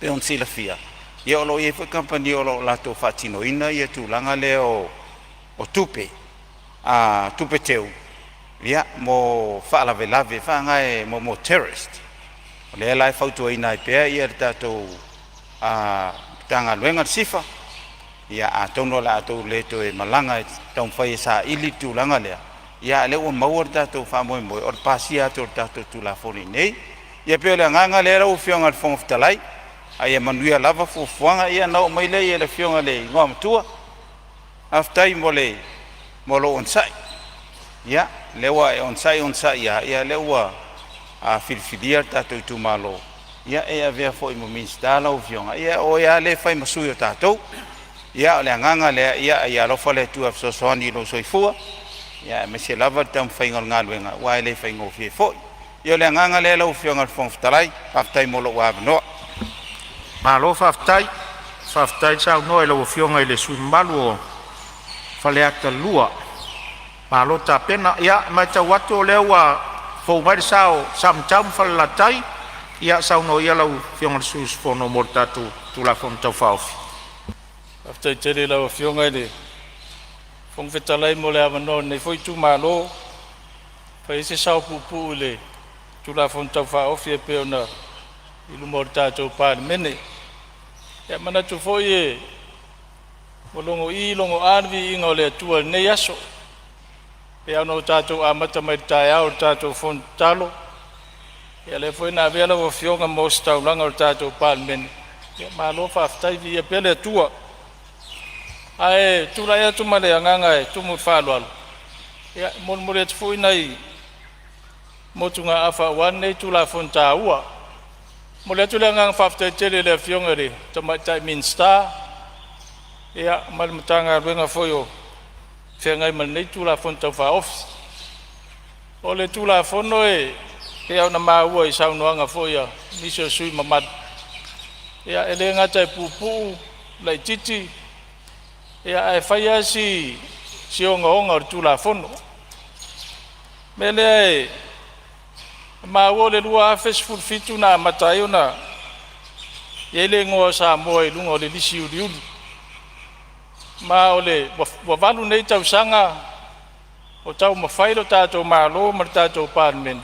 ona silafia, ia o lo o i ai foi kamupani o lo o latou faatinoina ia tulaga lea o tupe tupe teu ia mo faalavelave faaaoga mo terrorist. O lea la e fautuaina ai pea le tatou Matagaluega o le SIFA, ia atonu o le a outou le toe malaga e taumafai e saili le tulaga lea, a o lea ua maua le tatou faamoemoe o le pasia atu o le tatou Tulafono i inei. Ia pei o le agaga lea lau Afioga i le Fofoga Fetalai, a ia manuia lava fuafuaga. Ia ona oo mai lea i le Afioga i le Igoamatua, faafetai mo lou onosai. Ia, o lea ua e onosai onosai lava, ia o lea ua filifilia le tatou itumalo, ia e avea foi ma Minisita lau Afioga, ia o oe lava lea e fai ma sui o tatou. Ia o le agaga lea, ia alofa le Atua e fesoasoani i lou soifua, aemaise lava le taumafaiga o le galuega, aua e le faigofie foi. Ia o le agaga lea lau Afioga i le Fofoga Fetalai, faafetai mo lou avanoa. Malo faafetai, faafetai saunoa i lau Afioga i le sui usufono mamalu o Faleata 2. Malo tapena. Ia, e matau atu o lea ua fou mai le sa o Samatau ma Falelatai. Ia saunoa ia lau Afioga i le sui usufono mo le tatou Tulafono Tau Faaofi. Faafetai tele i lau Afioga i le Fofoga Fetalai mo le avanoa o lenei foi itumalo e fai ai se sao puupuu i le Tulafono Tau Faaofi e pei ona i luma o le tatou Palemene. Ia manatu foi e ua logo'i logo'a le viiga o le Atua i lenei aso, pei ona o tatou amata mai i le taeao i le tatou fono tatalo, ia lea foi na avea lau Afioga ma ositaulaga o le tatou Palemene. Ia malo faafetai, viia pea le Atua. Ae tulai atu ma le agaga e tumu i le faaaloalo, ia, e molimoli atu foi nai motugaafa aua lenei Tulafono taua. E momoli atu le agaga faafetai tele i le Afioga i le Tamaitai Minisita, ia ma le Matagaluega foi o feagai ma lenei Tulafono Tau Faaofi. O le Tulafono e pei lava ona maua i saunoaga foi a nisi o sui usufono mamalu, ia e le gata e puupuu laitiiti, ia ae fai lava si ogaoga o le Tulafono. O le mea lea e maua o le 2017 na amata ai ona i ai le igoa o Samoa i luga o le lisi uliuli, ma ua 8 nei tausaga o taumafai lo tatou Malo ma le tatou Palemene,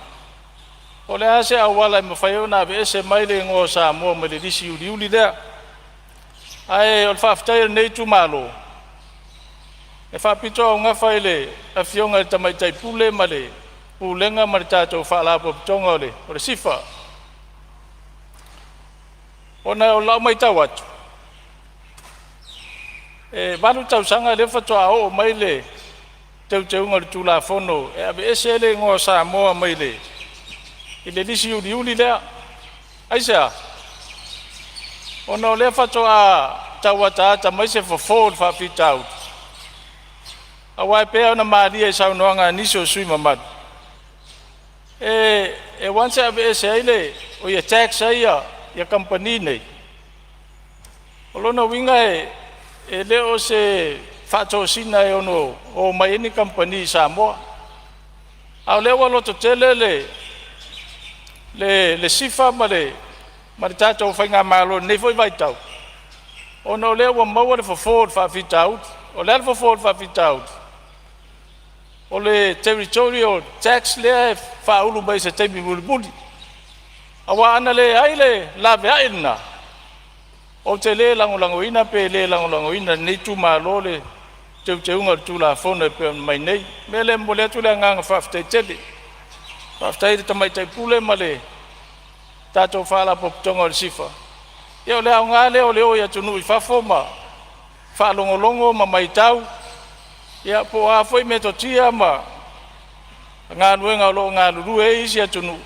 po o le a se auala e mafai ai ona aveese mai le igoa o Samoa mai le lisi uliuli lea. Ae o le faafetai a lenei itumalo, e faapitoaugafa i le Afioga i le Tamaitai Pule ma le Pulega ma le tatou Faalapotopotoga o le SIFA, ona o lau matau atu, e 8 tausaga lea faatoa oo mai le teuteuga o le Tulafono e aveese ai le igoa o Samoa mai le lisi uliuli lea. Aisea? Ona o lea faatoa tau ataata mai se fofo o le faafitauli, aua e pei lava ona malie i saunoaga a nisi o sui usufono mamalu, e once e aveese ai le, oi e tax ai ia kamupani nei, o lona uiga e le o se faatosina e ono omai ai ni kamupani i Samoa. A o lea ua lototele le SIFA ma le tatou faigamalo i lenei foi vaitau, ona o lea ua maua le fofo o le faafitauli. O le a le fofo o le faafitauli? O le territorial tax lea e faaulu mai i se taimi mulimuli. Aua ana leai le laveai lena, ou te le lagolagoina pe le lagolagoina e lenei itumalo le teuteuga o le Tulafono e pei ona aumai nei. O le mea lea e momoli atu le agaga faafetai tele. Faafetai i le Tamaitai Pule ma le tatou Faalapotopotoga o le SIFA. Ia o le aoga lea o le o i atunuu i fafo ma faalogologo ma maitau, ia po o a foi metotia ma galuega o lo o galulue ai isi atunuu,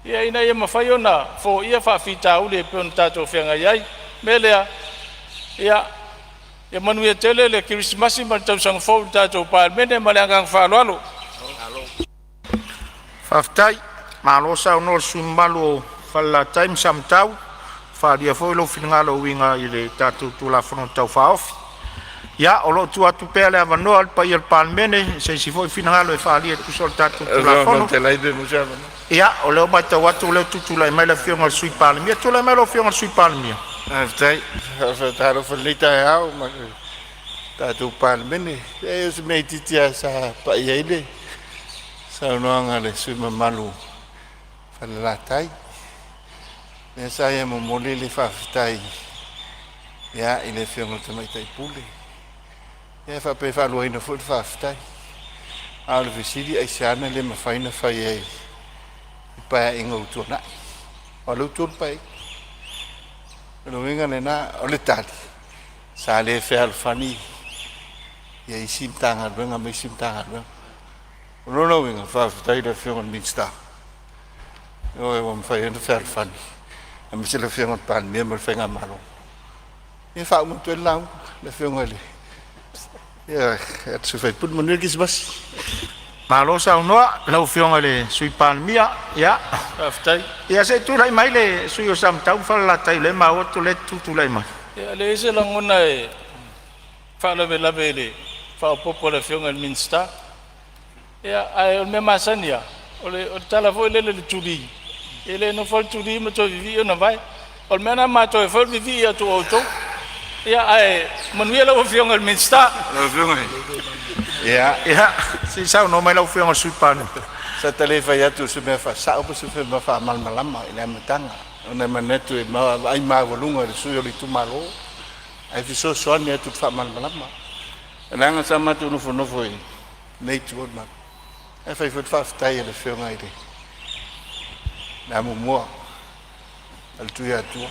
ia ina ia mafai ona foia faafitauli e pei ona tatou feagai ai. O le mea lea, ia manuia tele le Kerisimasi ma le Tausaga Fou i le tatou Palemene. Ma le agaga faaaloalo. Faafetai, malo saunoa i le sui usufono mamalu o Falelatai ma Samatau, ua faaalia foi lou finagalo e uiga i le tatou Tulafono Tau Faaofi. Ia, o lo o tuu atu pea le avanoa i le paia o le Palemene i se isi foi finagalo e faaalia e tusa o le tatou Tulafono. Ia, o lea ua matau atu o lea ua tutulai mai le Afioga i le Sui Palemia. Tulai mai lau Afioga i le Sui Palemia. Faafetai. Faatalofa i lenei taeao ma le tatou Palemene. E o se mea itiiti lava sa pai ai le saunoaga a le sui usufono mamalu o Falelatai. Lea sa ia momoli le faafetai ia i le Afioga i le Tamaitai Pule, ia faapea e faaluaina foi le faafetai. A o le fesili aisea na le mafai ona fai ai i Paeaiga ua tuanai? Aua o lea ua tolu Paeaiga. O le uiga lena, o le tali, sa le fealofani ia isi Matagaluega ma isi Matagaluega. O lona uiga, faafetai i le Afioga i le Minisita, ioe, ua mafai ai ona fealofani, aemaise le Afioga i le Palemia ma le Faigamalo. Ia faauma atu ai le lauga a le Afioga i le sui usufono. Manuia le Kerisimasi. Malo saunoa i lau Afioga i le Sui Palemia. Ia, Faafetai. ia se i tulai mai le sui usufono mo Samatau ma Falelatai, o lea e maua atu o lea e te tutulai mai. Ia, e leai se lagona e faalavelave i le faaopoopo a le Afioga i le Minisita. Ia, ae o le mea masani lava, o le tala foi lele i le tuli, e le nofo lava le tuli ma toe vivii ona vae. O le mea lena matou e fai o le vivii atu o outou. Ia, ae manuia lau Afioga i le Minisita. Ia, Ia, se i saunoa mai lau Afioga i le Sui Palemia. Sa ta le fai atu o se mea faasao po o se mea faamalamalama i le amataga. Ona e manatu e vaai maualuga i le sui usufono o le itumalo ae fesoasoani atu i le faamalamalama. Leaga sa matou nofonofo i lenei itu o le malu, ae fai foi le faafetai a le Afioga i le amomua a le Tuiatua,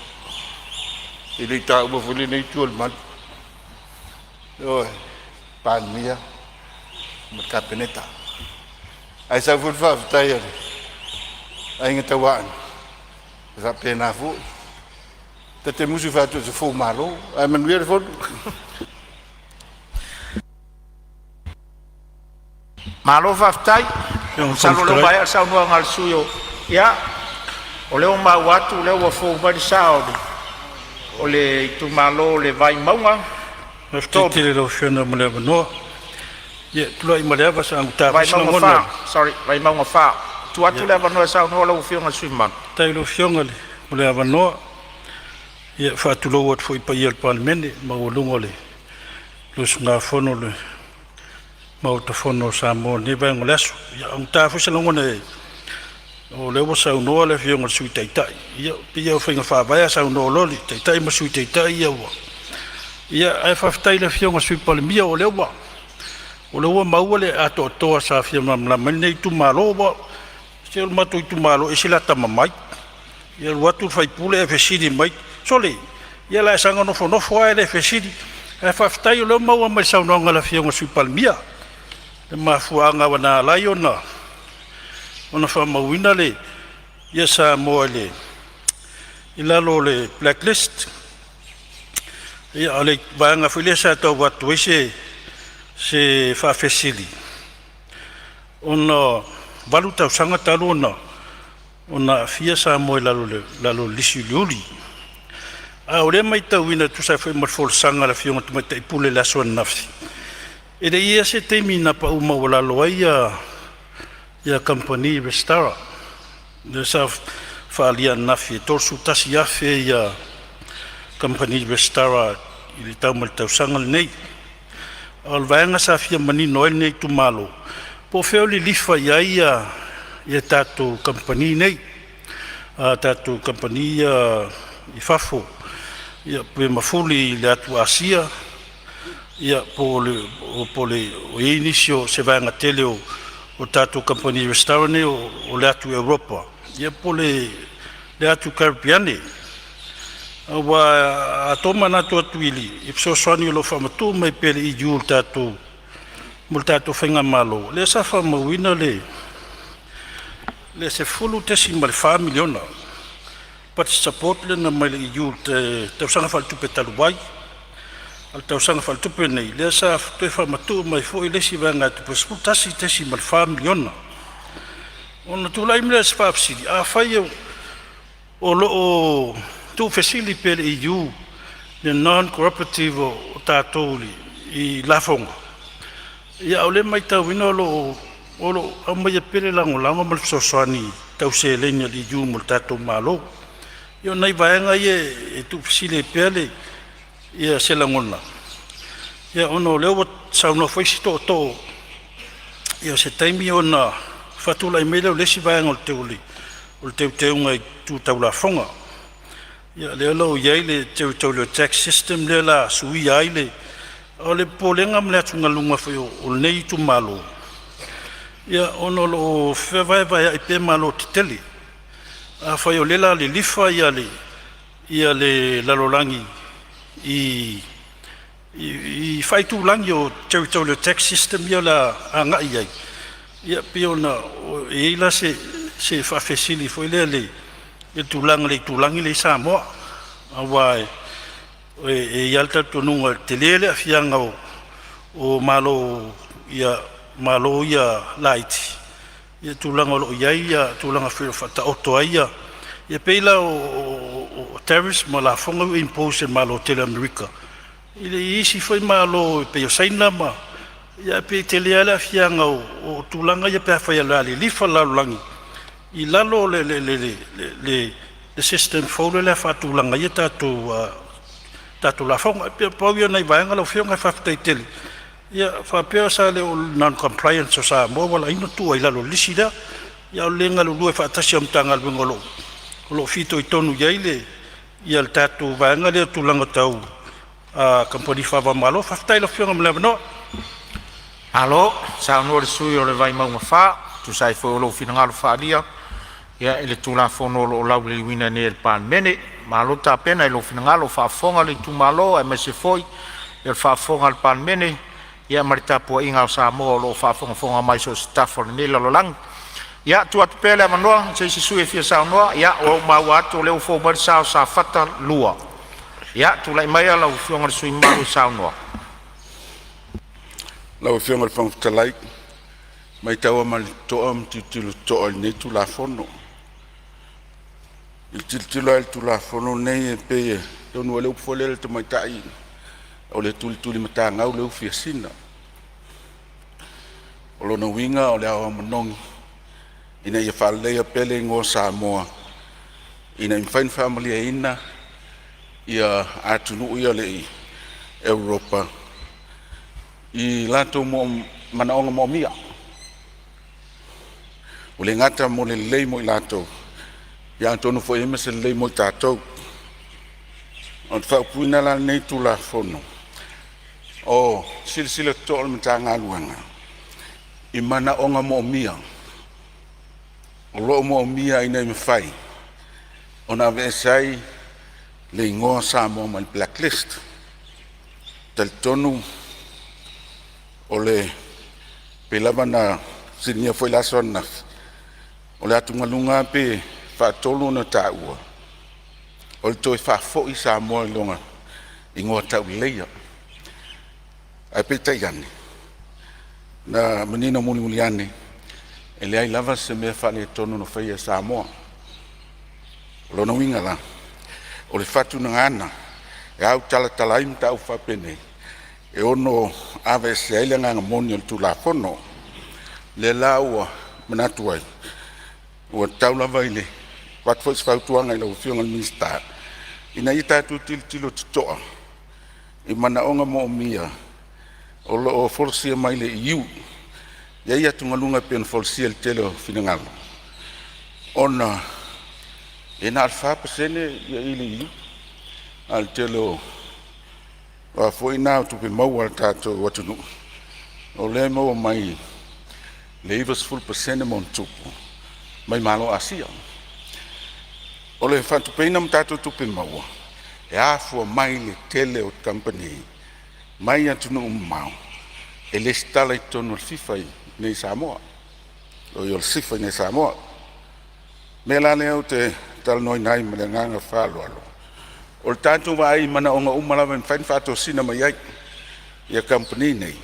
e le i taua foi lenei itu o le malu. Ioe, Palemia ma le Kapeneta. Ae sau foi le faafetai a le Aiga Tauaana, e faapena foi. Ta te musu e fai atu o se fou malo, ae manuia le fono. Malo faafetai. Masalo o lea ua maea le saunoaga a le sui usufono o… Ia, o lea ua maua atu o lea ua fou mai le sa o le itumalo o le Vaimauga Faafetai 3. tele i lau Afioga mo le avanoa. Ia, e tulai ma le ava se i auta foi se Vaimauga lagona. 4, sorry Vaimauga 4. Tuu atu le avanoa e saunoa lau Afioga i le sui usufono mamalu. Faafetai i lau Afioga mo le avanoa. Ia, e faatulou atu foi i le paia o le Palemene, le maualuga o le usugafono a le Maota Fono o Samoa i lenei vaega o le aso. Ia, e augata foi se lagona o lea ua saunoa le Afioga i le Sui Taitai. Ia, pei lava o faiga faavae a saunoa loa le Taitai ma le Sui Taitai ia ua… Ia, ae faafetai i le Afioga i le Sui Palemia o lea ua maua le atoatoa sa fia malamalama ai lenei itumalo. Aua se o le matou itumalo e ese le atamamai. E alu atu le sui usufono ae fesili mai, “Sole, ia o le a e saga nofonofo lava e le fesili.” Ae faafetai o lea ua maua mai i le saunoaga a le Afioga i le Sui Palemia le mafuaaga na ala ai ona faamauina Samoa i lalo o le Black List. Ia, o le vaega foi lea sa tau avatu ai se faafesili, ona e 8 tausaga talu ona aafia Samoa i lalo o le lisi uliuli. A o lea e matauina e tusa ai foi ma le folasaga a le Afioga i le Tamaitai Pule i le aso ananafi, e le i i ai se taimi na pau maualalo ai kamupani resitala. Lea sa faaalia ananafi e 31,000 kamupani resitala i le tau mai le tausaga lenei. A o le vaega sa fia manino ai lenei itumalo, po o fea o lilifa i ai tatou kamupani nei, a tatou kamupani ia i fafo, pe mafuli i le atu Asia po o i ai nisi o se vaega tele o tatou kamupani resitala nei o le atu Europa po o le atu Karepeane. Aua a tomanatu atu i fesoasoani o lo o faamatuu mai pea e le EU i le tatou mo le tatou faigamalo, lea sa faamauina le $10.4 miliona budget support lea na aumai e le EU i le tausaga faaletupe talu ai. A o le tausaga faaletupe lenei, lea sa toe faamatuu mai foi le isi vaegatupe e $11.4 miliona. Ona tulai mai lea o se faafesili, afai o lo o tuufesili pea e le EU le non cooperative o tatou i lafoga, a o lea e matauina o lo o aumaia pea le lagolago ma le fesoasoani tau seleni a le EU mo le tatou Malo. Ia o nai vaega ia e tuufesili ai pea se lagona, ona o lea ua saunoa foi isi tootoo, o se taimi ona faatulai mai lea o le isi vaega o le teuteuga i le tau lafoga. Ia lea la ua i ai le territorial tax system lea o le a suia ai le… O le popolega ma le atugaluga foi o lenei itumalo, ona o lo o fevaevaea'i pea malo tetele. Afai o lea o le a lilifa le lalolagi i faaitulagi o territorial tax system ia o le a agai i ai, e pei ona i ai la se faafesili foi lea i le tulaga i le itulagi lea e i ai Samoa, aua e i ai lava le talitonuga e tele le aafiaga o Malo ia laiti i le tulaga o lo o i ai tulaga foi o lo o faataoto ai ia. E pei la o tariffs ma lafoga ua impose e le Malo tele o Amerika i isi foi malo e pei o Saina ma… Ae pei e tele lava le aafiaga o tulaga ia pe afai o le a lilifa le lalolagi i lalo o le system fou lea o le a faatulaga ai tatou lafoga. E pei na pau ia o nai vaega lau Afioga ae faafetai tele. Ia faapea sa le o le non compliance o Samoa ua ala ai ona tuu i lalo o le lisi lea, a o le le galulue faatasi o Matagaluega o lo o O lo o fitoitonu i ai le ia le tatou vaega lea o tulaga tau kamupani faava-o-Malo. Faafetai i lau Afioga mo le avanoa. Malo saunoa i le sui usufono mo Vaimauga 4 e tusa ai foi o lou finagalo faaalia i le Tulafono o lo o lauliliuina nei e le Palemene. Malo tapena i lou finagalo, faafofoga le itumalo aemaise foi o le faafofoga a le Palemene ma le tapuaiga a Samoa o lo o faafogafoga mai i so o se tafa o lenei lalolagi. Ia, tuu atu pea le avanoa i se isi sui usufono e fia saunoa. Ia, ua ou maua atu o lea ua fou mai le sa o Safata 2. Ia, tulai maia lau Afioga i le sui usufono mamalu e saunoa. Lau Afioga i le Fofoga Fetalai, e matau lava ma le totoa ma tilotilo totoa i lenei Tulafono. I le tilotilo lava i le Tulafono lenei e pei e tonu lava le upu foi lea o le tamaitai o le tulitulimatagau le ufi a sina. O lona uiga o le ao lava o manogi ina ia faaleleia pea le igoa o Samoa ina ia mafai ona faamalieina ia atunuu ia o le Europa i latou manaoga moomia. Ua le gata mo le lelei mo i latou, ia atonu foi e i ai ma se lelei mo i tatou. O le faaupuina la o lenei Tulafono, o silasila totoa le Matagaluega i manaoga moomia o lo o moomia ina ia mafai ona aveese ai le igoa o Samoa mai le Black List. E talitonu o le pei lava ona fesiligia foi i le aso ananafi, o le atugaluga lava pe faatolu ona taua, o le toe faafoi Samoa i lona igoa tauleleia. Ae peitai ane, na manino mulimuli ane, e leai lava se mea faaletonu na faia e Samoa. O lona uiga la, o le faatunagaga e autalatala ai mataupu faapenei e ono aveesea ai le agaga moni o le Tulafono. Lea la ua manatu ai, ua tatau lava i le avatu foi o se fautuaga i lau Afioga i le Minisita ina ia tatou tilotilo totoa i manaoga moomia o lo o folasia mai le EU. E i ai atugaluga e pei ona folasia i le tele o finagalo ona e na o le 4% i le EU, a o le tele o a foi na o tupe maua a le tatou atunuu o lea e maua mai le 90% ma ona tupu mai Malo o Asia. O le faatupeina ma tatou tupe maua e afua mai le tele o kamupani mai atunuu mamao e resitala i totonu o le FIFA i inei i Samoa, o le SIFA iinei i Samoa. O le mea la lea ou te talanoaina ai ma le agaga faaaloalo, o le tatou vaai i manaoga uma lava e mafai ona faatosina mai ai kamupani nei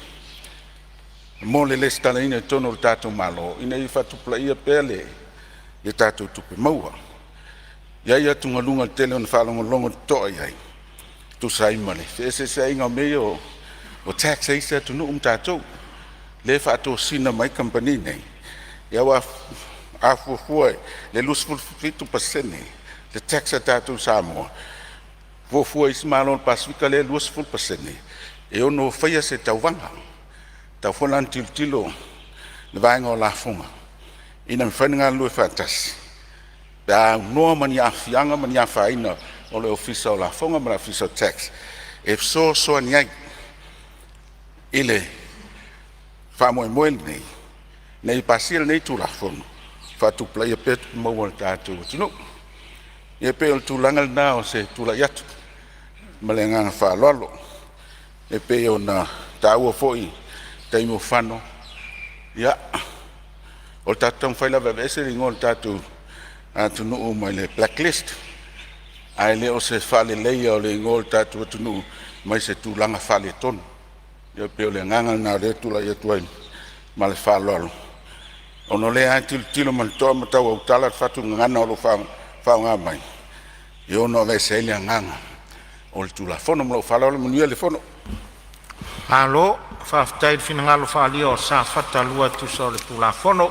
mo le resitalaina i totonu o le tatou Malo ina ia faatupulaia pea le tatou tupe maua. E i ai atugaluga tele ona faalogologo totoa i ai e tusa ai ma le feeseeseaiga o mea ia o tax a isi atunuu ma tatou, lea e faatosina mai ai kamupani nei, aua a fuafua i le 27% le tax a tatou i Samoa, fuafua e isi malo o le Pasefika lea e 20%, e ono faia se tauvaga. E tatau foi la ona tilotilo le vaega o lafoga ina ia mafai ona galulue faatasi pe a aunoa ma ni aafiaga ma ni afaina o le Ofisa o Lafoga ma le Ofisa o Tax e fesoasoani ai i le faamoemoe lenei ina ia pasia lenei Tulafono e faatupulaia pea tupe maua a le tatou atunuu. Ia pei o le tulaga lena o se tulai atu ma le agaga faaaloalo. E pei ona taua foi i le taimi ua fano, ia, o le tatou taumafai lava e aveese le igoa o le tatou atunuu mai le Black List, ae le o se faaleleia o le igoa o le tatou atunuu mai se tulaga faaletonu. E pei o le agaga lena o lea e tulai atu ai ma le faaaloalo, ona o lea lava e tilotilo ma le totoa ma tau autala le faatulagaga o lo o faaaoga mai e ono aveese ai le agaga o le Tulafono. Ma lou faaaloalo manuia le fono. Malo faafetai i le finagalo faaalia o Safata 2 e tusa o le Tulafono.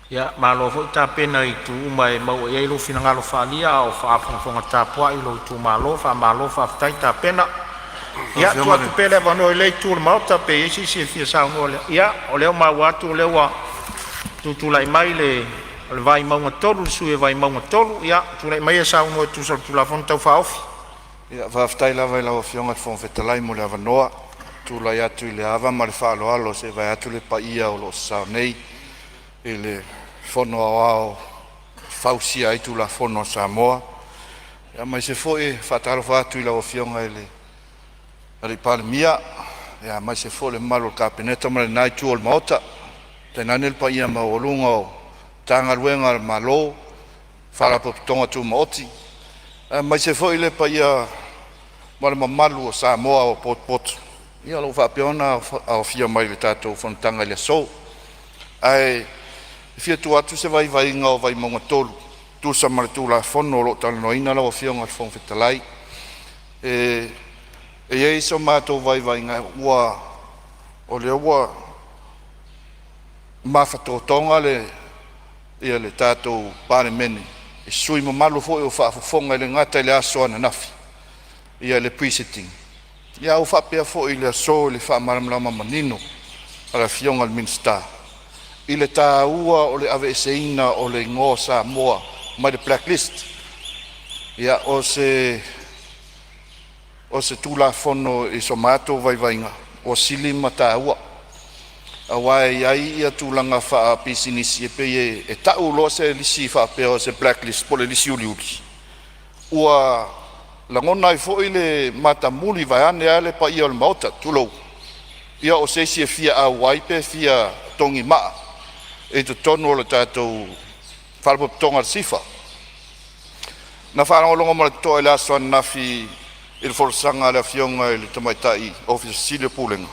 Ia malo foi tapena i itu uma e maua i ai lou finagalo faaalia a o faafogafoga tapuai lou itumalo. Faamalo faafetai tapena. Lau Ia, tuu Afioga i atu le pea le avanoa i lea itu o le Maota pe i ai se isi e fia saunoa. Ia, o lea ua maua atu o lea ua tutulai mai le o le Vaimauga 3, le sui usufono o Vaimauga 3. Ia tulai maia e saunoa e tusa o le Tulafono Tau Faaofi. Ia, faafetai lava i lau Afioga i le Fofoga Fetalai mo le avanoa. E tulai atu i le ava ma le faaaloalo se i vaeatu le paia o lo o sasao nei i le Fono Aoao e fausia ai Tulafono a Samoa. Ia, aemaise foi e faatalofa atu i lau Afioga i le Palemia, aemaise foi le mamalu o le Kapeneta ma lena itu o le Maota, tainane le paia maualuga o Matagaluega a le Malo, Faalapotopotoga Tumaoti, aemaise foi le paia ma le mamalu o Samoa ua potopoto o lo o faapea ona aofia mai i le tatou fonotaga i le aso. Ae fia tuu atu se vaivaiga o Vaimauga 3 e tusa ma le Tulafono o lo o talanoaina lau Afioga i le Fofoga Fetalai. E i ai so matou vaivaiga o lea ua mafatotoga le tatou Palemene i sui usufono mamalu foi o faafofoga, e le gata i le aso ananafi i le Pre-sitting, a ua faapea foi i le aso i le faamalamalama manino a le Afioga i le Minisita i le taua o le aveeseina o le igoa o Samoa mai le Black List. Ia, o se Tulafono i so matou vaivaiga ua sili ma taua, aua e i ai ia tulaga faapisinisi e pei e tau loa se lisi faapea o se black list po o le lisi uliuli, ua lagona ai foi le matamuli vaeane lava le paia o le Maota, tulou, ia o se isi e fia auai pe fia togimaa i totonu o le tatou Faalapotopotoga o le SIFA. Na faalogologo ma le totoa i le aso ananafi i le folasaga a le Afioga i le Tamaitai Ofisa Sili o Pulega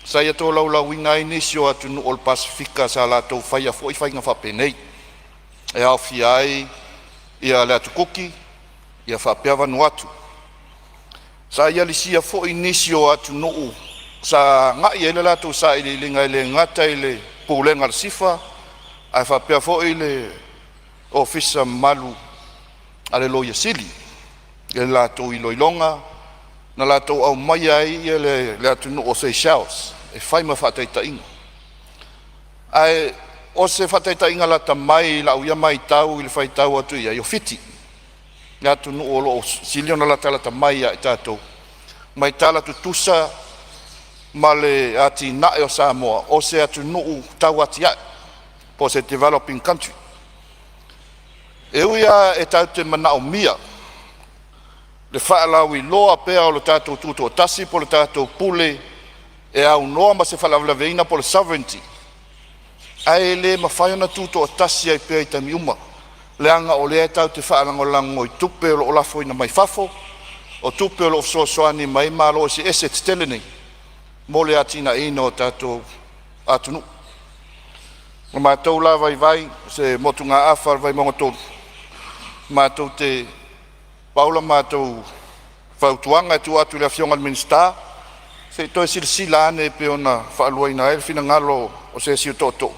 sa ia tolaulauina ai nisi o atunuu o le Pasefika sa latou faia foi faiga faapenei, e aofia ai le Atu Kuki faapea Vanuatu. Sa ia lisia foi nisi o atunuu sa agai i ai le latou sailiiliga, e le gata i le Pulega a le SIFA ae faapea foi le Ofisa mamalu a le Loia Sili i le latou iloiloga na latou aumaia ai le atunuu o Seychelles e fai ma faataitaiga. Ae o se faataitaiga lata mai i lau ia maitau i le faitau atu i ai, o Fiti, le atunuu o lo o sili ona latalata mai ia i tatou ma e tala tutusa ma le atinae o Samoa, o se atunuu tau atiae po o se developing country. E ui lava e tatou te manaomia le faalauiloa pea o le tatou tutoatasi po o le tatou pule e aunoa ma se faalavelave po o le sovereignty, ae le mafai ona tutoatasi ai pea i taimi uma, leaga o lea tatou te faalagolago i tupe o lo o lafoina mai fafo, o tupe o lo o fesoasoani mai ai Malo eseese tetele nei mo le atinaeina o tatou atunuu. O matou la vaivai, o se motugaafa a le Vaimauga 3, matou te pau la matou fautuaga e tuu atu i le Afioga i le Minisita, se i toe silasila ane e pei ona faaluaina ai le finagalo o se isi o tootoo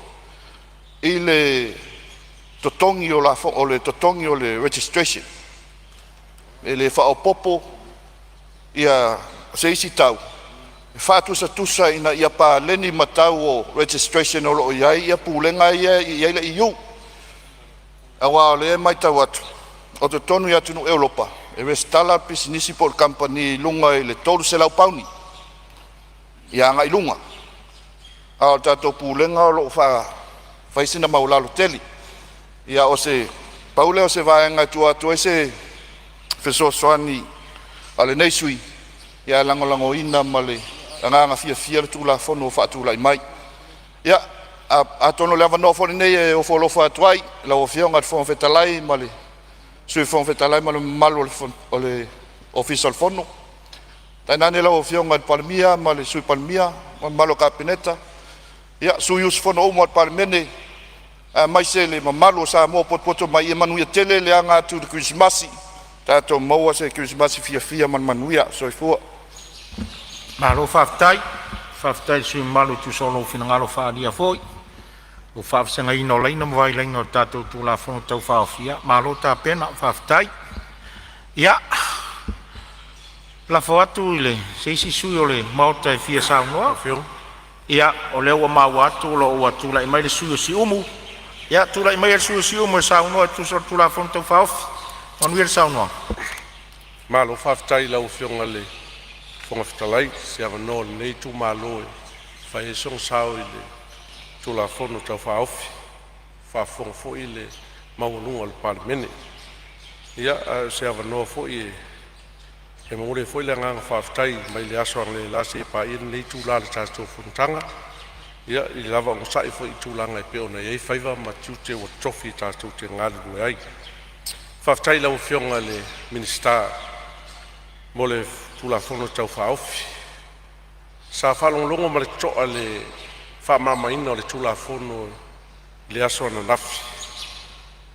i le totogi o lafoga, o le totogi o le registration. E le faaopoopo ia se isi tau e faatusatusa ina ia paleni ma tau o registration o lo o i ai pulega ia e i ai le EU. Aua o lea e matau atu o totonu i atunuu Europa e resitala le pisinisi po o le kamupani i luga i le 300 pauni ia agai i luga, a o le tatou Pulega o lo o fai sina maualalo tele. Ia o se pau lea o se vaega e tuu atu ai se fesoasoani a lenei sui usufono, ae lagolagoina ma le agaga fiafia le Tulafono ua faatulai mai. Ia, atonu o le avanoa foi lenei e ofo alofa atu ai i lau Afioga i le Fofoga Fetalai ma le Sui Fofoga Fetalai ma le mamalu o le Ofisa o le Fono, tainane lau Afioga i le Palemia ma le Sui Palemia ma le mamalu o le Kapeneta, ia sui usufono uma o le Palemene aemaise le mamalu o Samoa o potopoto mai. Ia manuia tele le aga atu i le Kerisimasi, tatou maua se Kerisimasi fiafia ma le manuia. Soifua. Malo faafetai, faafetai i le sui usufono mamalu e tusa o lou finagalo faaalia foi i le faavasegaina o laina ma vailaina o le tatou Tulafono Tau Faaofi. Ia malo tapena, faafetai. Ia, lafo atu i se isi sui usufono o le Maota e fia saunoa. Ia, o lea ua maua atu o lo o ua tulai mai le sui usufono mo Siumu, Ia tulai maia le sui usufono mo Siumu e saunoa e tusa o le Tulafono Tau Faaofi. Manuia le saunoaga. Malo faafetai i lau Afioga i le Fofoga Fetalai mo se avanoa o lenei itumalo e fai ai sona sao i le Tulafono Tau Faaofi, ua faafofoga foi le maualuga o le Palemene. Ia, a o se avanoa foi e momoli ai foi le agaga faafetai mai le aso analeila seia paia lenei itula o le tatou fonotaga i le lava onosai foi i tulaga e pei ona i ai faiva ma tiute ua totofi tatou te galulue ai. Faafetai i lau Afioga i le Minisita mo le Tulafono Tau Faaofi. Sa faalogologo ma le totoa i le faamalamalamaina o le Tulafono i le aso ananafi,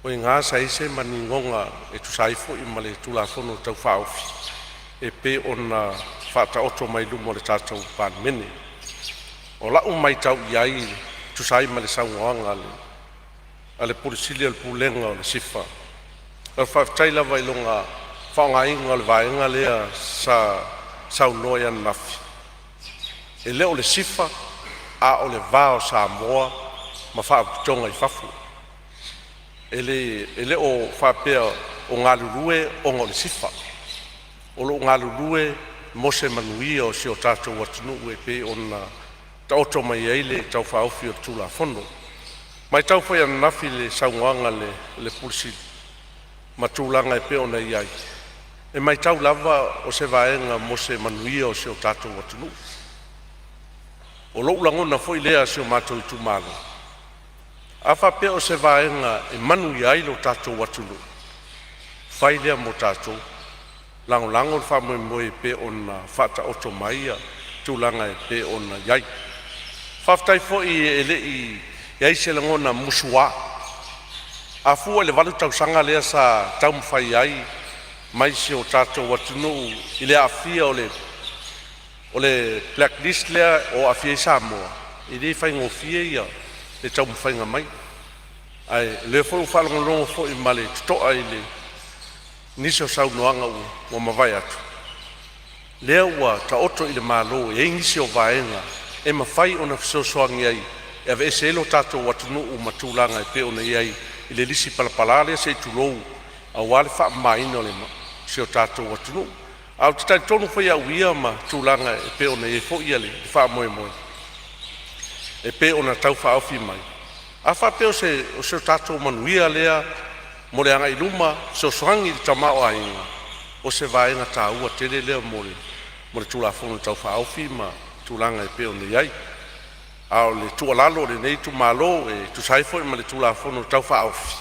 o i ina sa i ai se maninoga e tusa ai foi ma le Tulafono Tau Faaofi e pei ona faataoto mai luma o le tatou Palemene. O lau matau i ai e tusa ai ma le saunoaga a le Ofisa Sili o Pulega o le SIFA, o le faafetai lava i lona faaaogaina o le vaega lea sa saunoa ai ananafi, e le o le SIFA a o le va o Samoa ma Faalapotopotoga i fafo. E le o faapea o galulue ona o le SIFA, o lo o galulue mo se manuia o si o tatou atunuu e pei ona taoto mai ai le Tau Faaofi o le Tulafono. E matau foi ananafi i le saunoaga a le Ofisa Sili ma tulaga e pei ona i ai, e matau lava o se vaega mo se manuia o si o tatou atunuu. O lou lagona foi lea i si o matou itumalo, a faapea o se vaega e manuia ai lo tatou atunuu, fai lea mo tatou, lagolago le faamoemoe e pei ona faataoto mai tulaga e pei ona i ai. Faafetai foi e le i i ai se lagona musua. A fua i le 8 tausaga lea sa taumafai ai mai si o tatou atunuu i le aafia o le black list lea o aafia ai Samoa, e le faigofie le taumafaiga mai. Ae o lea foi ua faalogologo foi ma le totoa i nisi o saunoaga ua mavae atu, lea ua taoto i le Malo e i ai nisi o vaega e mafai ona fesoasoani ai e aveese ai lo tatou atunuu ma tulaga e pei ona i ai i le lisi palapala lea se i tulou aua le faamamaina o si o tatou atunuu. Ae ou te talitonu foi au ia ma tulaga e pei ona i ai foi le faamoemoe e pei ona tau faaofi mai. A faapea o se tatou manuia lea mo le agai i luma e fesoasoani i le tamaoaiga, o se vaega taua tele lea mo le Tulafono Tau Faaofi ma tulaga e pei ona i ai. A o le tuualalo a lenei itumalo e tusa ai foi ma le Tulafono Tau Faaofi,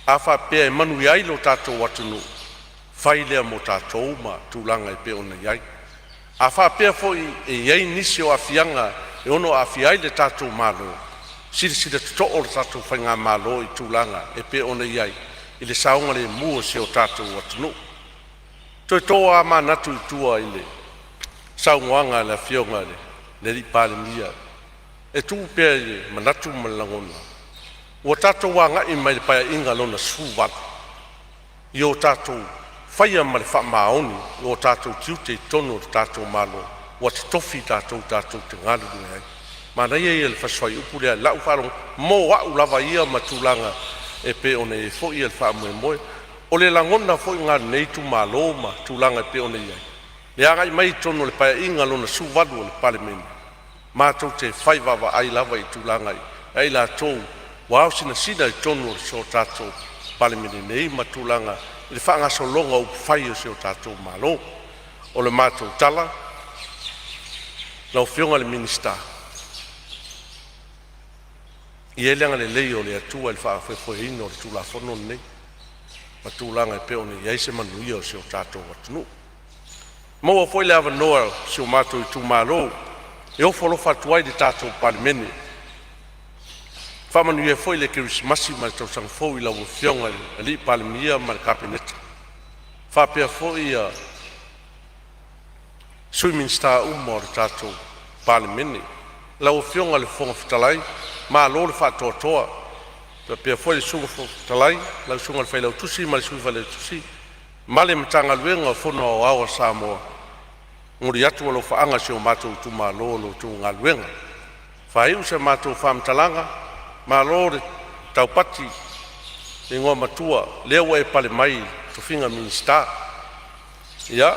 a faapea e manuia ai lo tatou atunuu, fai lea mo tatou ma tulaga e pei ona i ai. A faapea foi e i ai nisi o aafiaga e ono aafia ai le tatou Malo, silasila totoa le tatou faigamalo i tulaga e pei ona i ai i le saogalemu o si o tatou atunuu. Toe to lava manatu i tua i le saunoaga a le Afioga i le Palemia e tuu pea i le manatu ma le lagona, ua tatou agai mai i le Paeaiga Lona XVIII i o tatou faia ma le faamaoni o tatou tiute i totonu o le tatou Malo ua totofi i tatou tatou te galulue ai. Manaia ia o le fasi fuaiupu lea i lau faalogo mo au lava ia ma tulaga e pei ona i ai foi le faamoemoe. O le lagona foi lena o lenei itumalo ma tulaga e pei ona i ai le agai mai i totonu o le Paeaiga Lona XVIII o le Palemene, matou te fai vaavaai lava i tulaga ia i latou ua ao sinasina i totonu o so tatou Palemene nei ma tulaga i le faagasologa o upufai o si o tatou Malo. O le matou tala, lau Afioga i le Minisita, ia i ai le agalelei o le Atua i le faafoefoeina o le Tulafono lenei ma tulaga e pei ona i ai se manuia o si o tatou atunuu. Maua foi le avanoa o si o matou itumalo e ofo alofa atu ai i le tatou Palemene, faamanuia ai foi le Kerisimasi ma le Tausaga Fou i lau Afioga i le Palemia ma le Kapeneta, faapea foi sui Minisita uma o le tatou Palemene. Lau Afioga i le Fofoga Fetalai, malo le faatoatoa, faapea foi le Sui Fofoga Fetalai, lau susuga i le Failautusi ma le Sui Failautusi ma le Matagaluega o le Fono Aoao a Samoa. E momoli atu alofaaga i si o matou itumalo i la outou galuega. Faaiu se matou faamatalaga, malo le Taupati le Igoamatua, lea ua e pale mai i le tofiga Minisita. Ia,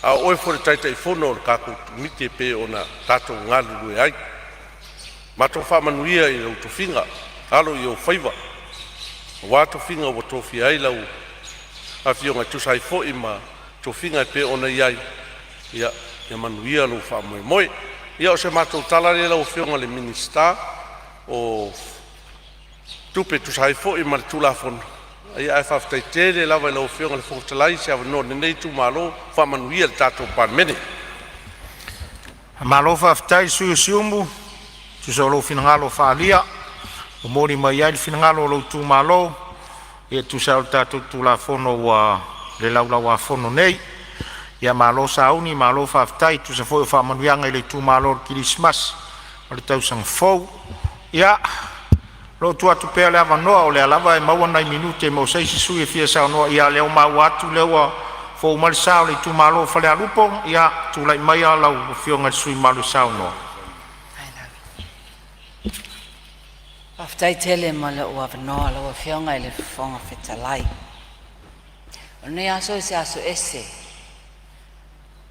a o oe foi o le Taitaifono o le tatou Komiti e pei ona tatou galulue ai. Matou faamanuia i lou tofiga, alo i ou faiva aua tofiga ua tofia ai lau Afioga e tusa ai foi ma tofiga e pei ona i ai. Ia manuia lou faamoemoe. Ia o se matou tala lea lau Afioga i le Minisita o Tupe e tusa ai foi ma le Tulafono, ae faafetai tele lava i lau Afioga i le Fofoga Fetalai i se avanoa o lenei itumalo. Faamanuia i le tatou Palemene. Malo faafetai i le sui usufono o Siumu e tusa o lou finagalo faaalia ua momoli mai ai le finagalo o lou itumalo e tusa ai o le tatou Tulafono ua i le Laulau-a-Fono nei. Ia malo sauni malo faafetai e tusa foi o faamanuiaga i le itumalo i le Kerisimasi ma le Tausaga Fou. Ia, o lo o tuu atu pea le avanoa o lea lava e maua nai minute mo se isi sui usufono e fia saunoa. Ia lea ua maua atu o lea ua fou mai le sa o le itumalo o Falealupo. Ia, tulai maia lau Afioga i le sui usufono mamalu e saunoa. Faafetai tele mo lou avanoa lau Afioga i le Fofoga Fetalai. O lenei aso o se aso ese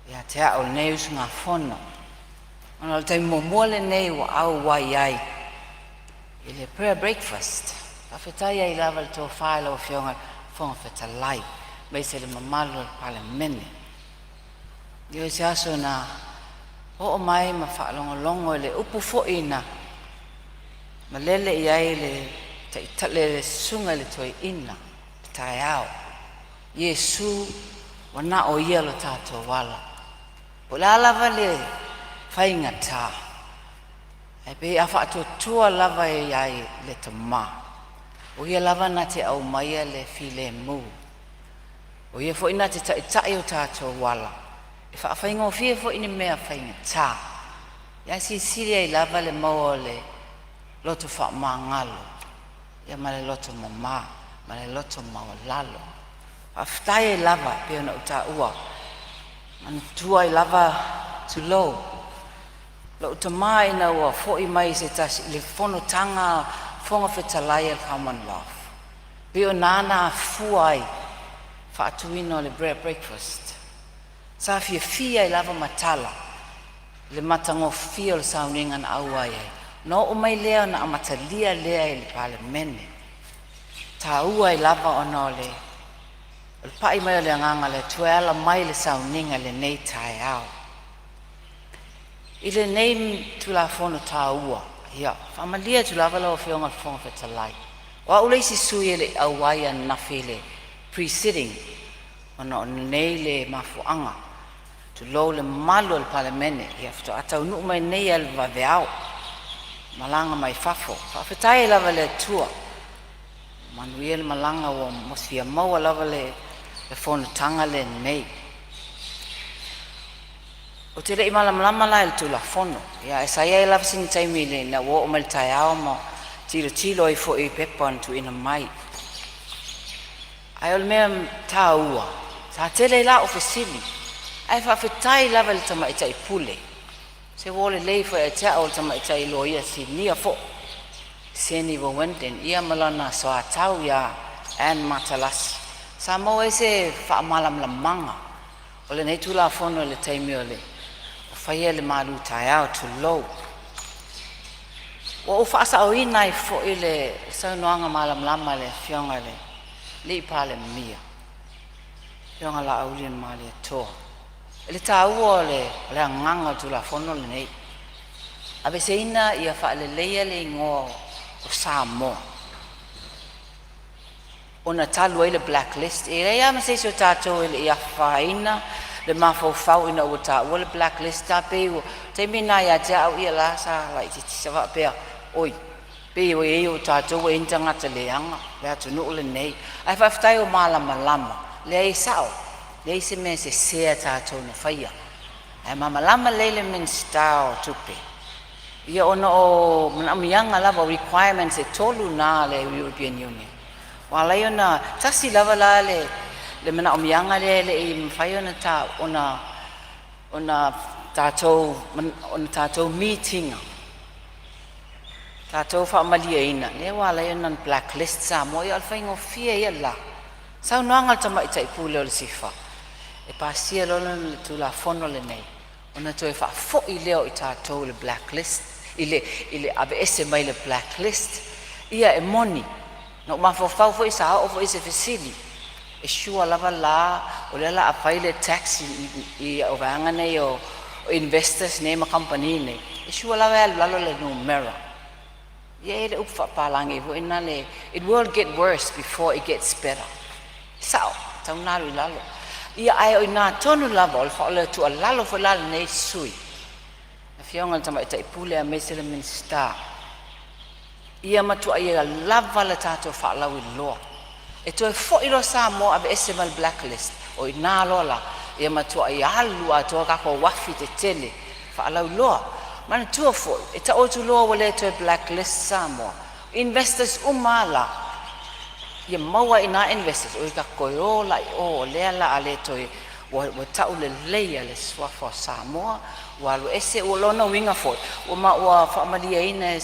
ia te au o lenei usugafono, ona o le taimi muamua lenei ua auai ai i le prayer breakfast. Faafetai ai lava i le tofa i lau Afioga i le Fofoga Fetalai aemaise le mamalu o le Palemene. O se aso na oo mai ma faalogologo i le upu foi na malele i ai le le susuga i le toeaina le taeao, Iesu ua na o ia lo tatou ala. Po o le a lava le faigata, ae pei a faatuatua lava i ai i le Tama, o ia lava na te aumaia le filemu. O ia foi na te taitai o tatou ala, e faafaigofie foi ni mea faigata. Ae silisili ai lava le maua o le loto faamagalo ia ma le loto mama ma le loto maualalo. Faafetai ai lava pei ona ou taua, manatua ai lava, tulou, lou tama ina ua foi mai se tasi i le fonotaga a Fofoga Fetalai a le Commonwealth, pei o i na afua ai le faatuina o le prayer breakfast. Sa fiafia ai lava ma tala i le matagofie o le sauniga na auai ai. Ona oo mai lea ona amatalia lea i le Palemene. E taua ai lava ona o le pai mai o le Agaga o le Atua e ala mai i le sauniga i lenei taeao. I lenei Tulafono taua, ia, e faamalie atu lava lau Afioga i le Fofoga Fetalai, o au le isi sui usufono e le i auai ananafi i le pre-sitting ona o lenei le mafuaaga. Tulou le mamalu o le Palemene, ia faatoa taunuu mai nei lava i le vaveao malaga mai fafo. Faafetai ai lava i le Atua ua manuia le malaga ua fia maua lava le fonotaga lenei. Ou te le i malamalama la i le Tulafono, ae sa i ai lava sina taimi ina ua oo mai le taeao ma tilotilo ai foi i pepa na tuuina mai. Ae o le mea taua, sa tele ai la au fesili, ae faafetai lava i le tamaitai pule, se ua lelei foi ia te au o le tamaitai loia sinia foi, Seni Wendon ia ma lana soatau ia Anne Matalasi, sa maua ai se faamalamalamaga o lenei Tulafono i le taimi o faia le malu taeao, tulou. Ua ou faasaoina ai foi le saunoaga malamalama a le Afioga i le Palemia, Afioga Laaulialemalietoa, i le taua o le agaga o le Tulafono lenei, aveeseina ia faaleleia le igoa o Samoa ona talu ai le black list. E leai lava ma se isi o tatou e le i afaina le mafaufau ina ua taua le black list, e pei o le taimi lena ia te au ia la sa laitiiti sa faapea, oi, pei ua i ai o tatou ua i ai ni tagata leaga le atunuu lenei. Ae faafetai ua malamalama, leai e sao, leai se mea sese a tatou na faia. Ae malamalama lelei le Minisita o Tupe, ia ona o manaomiaga lava o requirements e tolu na a le European Union. Ua ala ai ona tasi lava la le manaomiaga lea e le i mafai ona ta ona tatou meet ina. Tatou faamalieina lea ua ala ai ona blacklist Samoa. Ia o le faigofie ia la. Saunoaga a le Tamaitai Pule o le SIFA, e pasia loa le Tulafono lenei ona toe faafoi lea o i tatou i le blacklist, i le aveese mai le blacklist. Ia e moni, na ou mafaufau foi sa oo foi se fesili, e sure lava la o lea o le a fai le tax i vaega nei o investors nei ma kamupani nei, e sure lava e alu i lalo le numera. Ia e i ai le upu faapapalagi foi lea, it will get worse before it gets better. Sao, e tatau ona alu i lalo. Ia ae o i ina tonu lava o le tuualalo foi la a lenei sui usufono, Afioga i le Tamaitai Pule aemaise le Minisita, ia matuai lava le tatou faalauiloa. E toe foi loa Samoa aveese mai le blacklist, o i ina loa la ia matuai alu atoa tatou uafi tetele faalauiloa. Manatua foi, e taoto loa ua le toe blacklist Samoa, investors uma lava la ia maua ai i ina investors o tatou toe o la i o, o lea o le a le toe ua tauleleia le suafa o Samoa ua alu ese. O lona uiga foi ua faamalieina e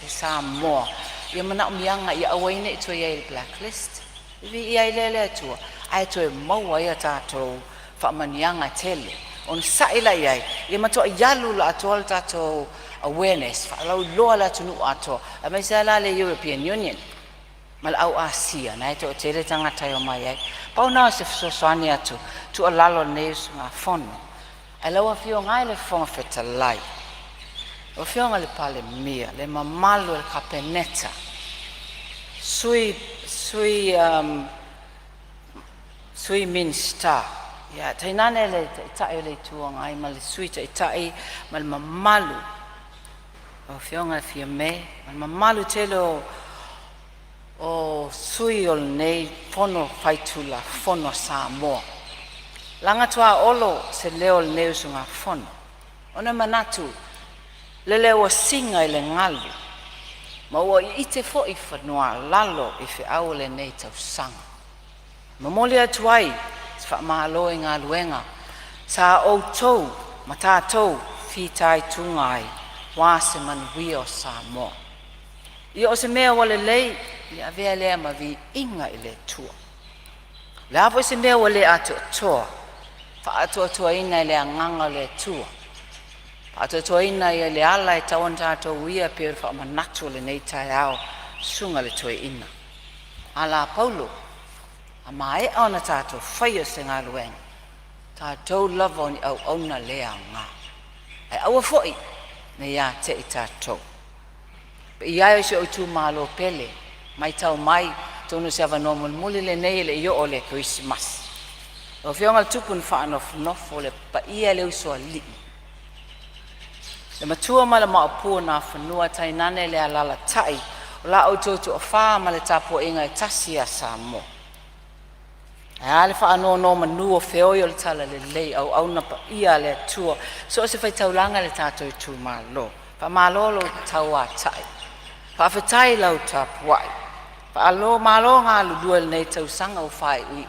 Samoa ia manaomiaga ia aua ai ne i toe i ai i le blacklist. Viia ai lea i le Atua ae toe maua ai a tatou faamanuiaga tele. Ona sa'i la i ai ia matuai alu la atoa le tatou awareness faalauiloa le atunuu atoa aemaise lava la le European Union ma le au Asia na e toatele tagata e omai ai. Pau na o se fesoasoani atu tuualalo a lenei usugafono. Ae lau Afioga e le Fofoga Fetalai, lau Afioga i le Palemia, le mamalu o le Kapeneta, sui Minisita, ia tainane le Taitai o le Itu Agai ma le Sui Taitai ma le mamalu lau Afioga i Fiame ma le mamalu tele o sui o lenei Fono Faitulafono a Samoa. Laga tuaolo se leo o lenei usugafono ona e manatu lele ua siga i le galu ma ua iite foi i fanua-a-lalo i feau o lenei tausaga. Momoli atu ai se faamalo i galuega sa outou ma tatou fitaituga ai aua se manuia o Samoa. Ia o se mea ua lelei, ia avea lea ma viiga i le Atua. O le a foi se mea ua le atoatoa, faaatoatoaina e le agaga o le Atua, faaatoatoaina e le ala e tatau ona tatou uia e pei o le faamanatu o lenei taeao, susuga i le toeaina. A la Paulo, a maea ona tatou faia se galuega, tatou lava o ni auauna le aoga. Ae aua foi ne i ia te i tatou. Paia e o si ou itumalo pele, matau mai atonu o se avanoa mulimuli lenei e le i oo le Kerisimasi. Lau Afioga i le Tupu na Faanofonofo, le paia i le Usoalii, le matua ma le maopu o Nafanua tainane le alalatai o la outou toafa ma le tapuaiga e tasi ia Samoa. Ae a le faanonomanu o feoi o le talalelei, auauna paia a le Atua, so o se fatafaitaulaga i le tatou itumalo. Faamalo lo tauatai, faafetai lau tapuai, faamalo galulue i lenei tausaga ua faaiuiu.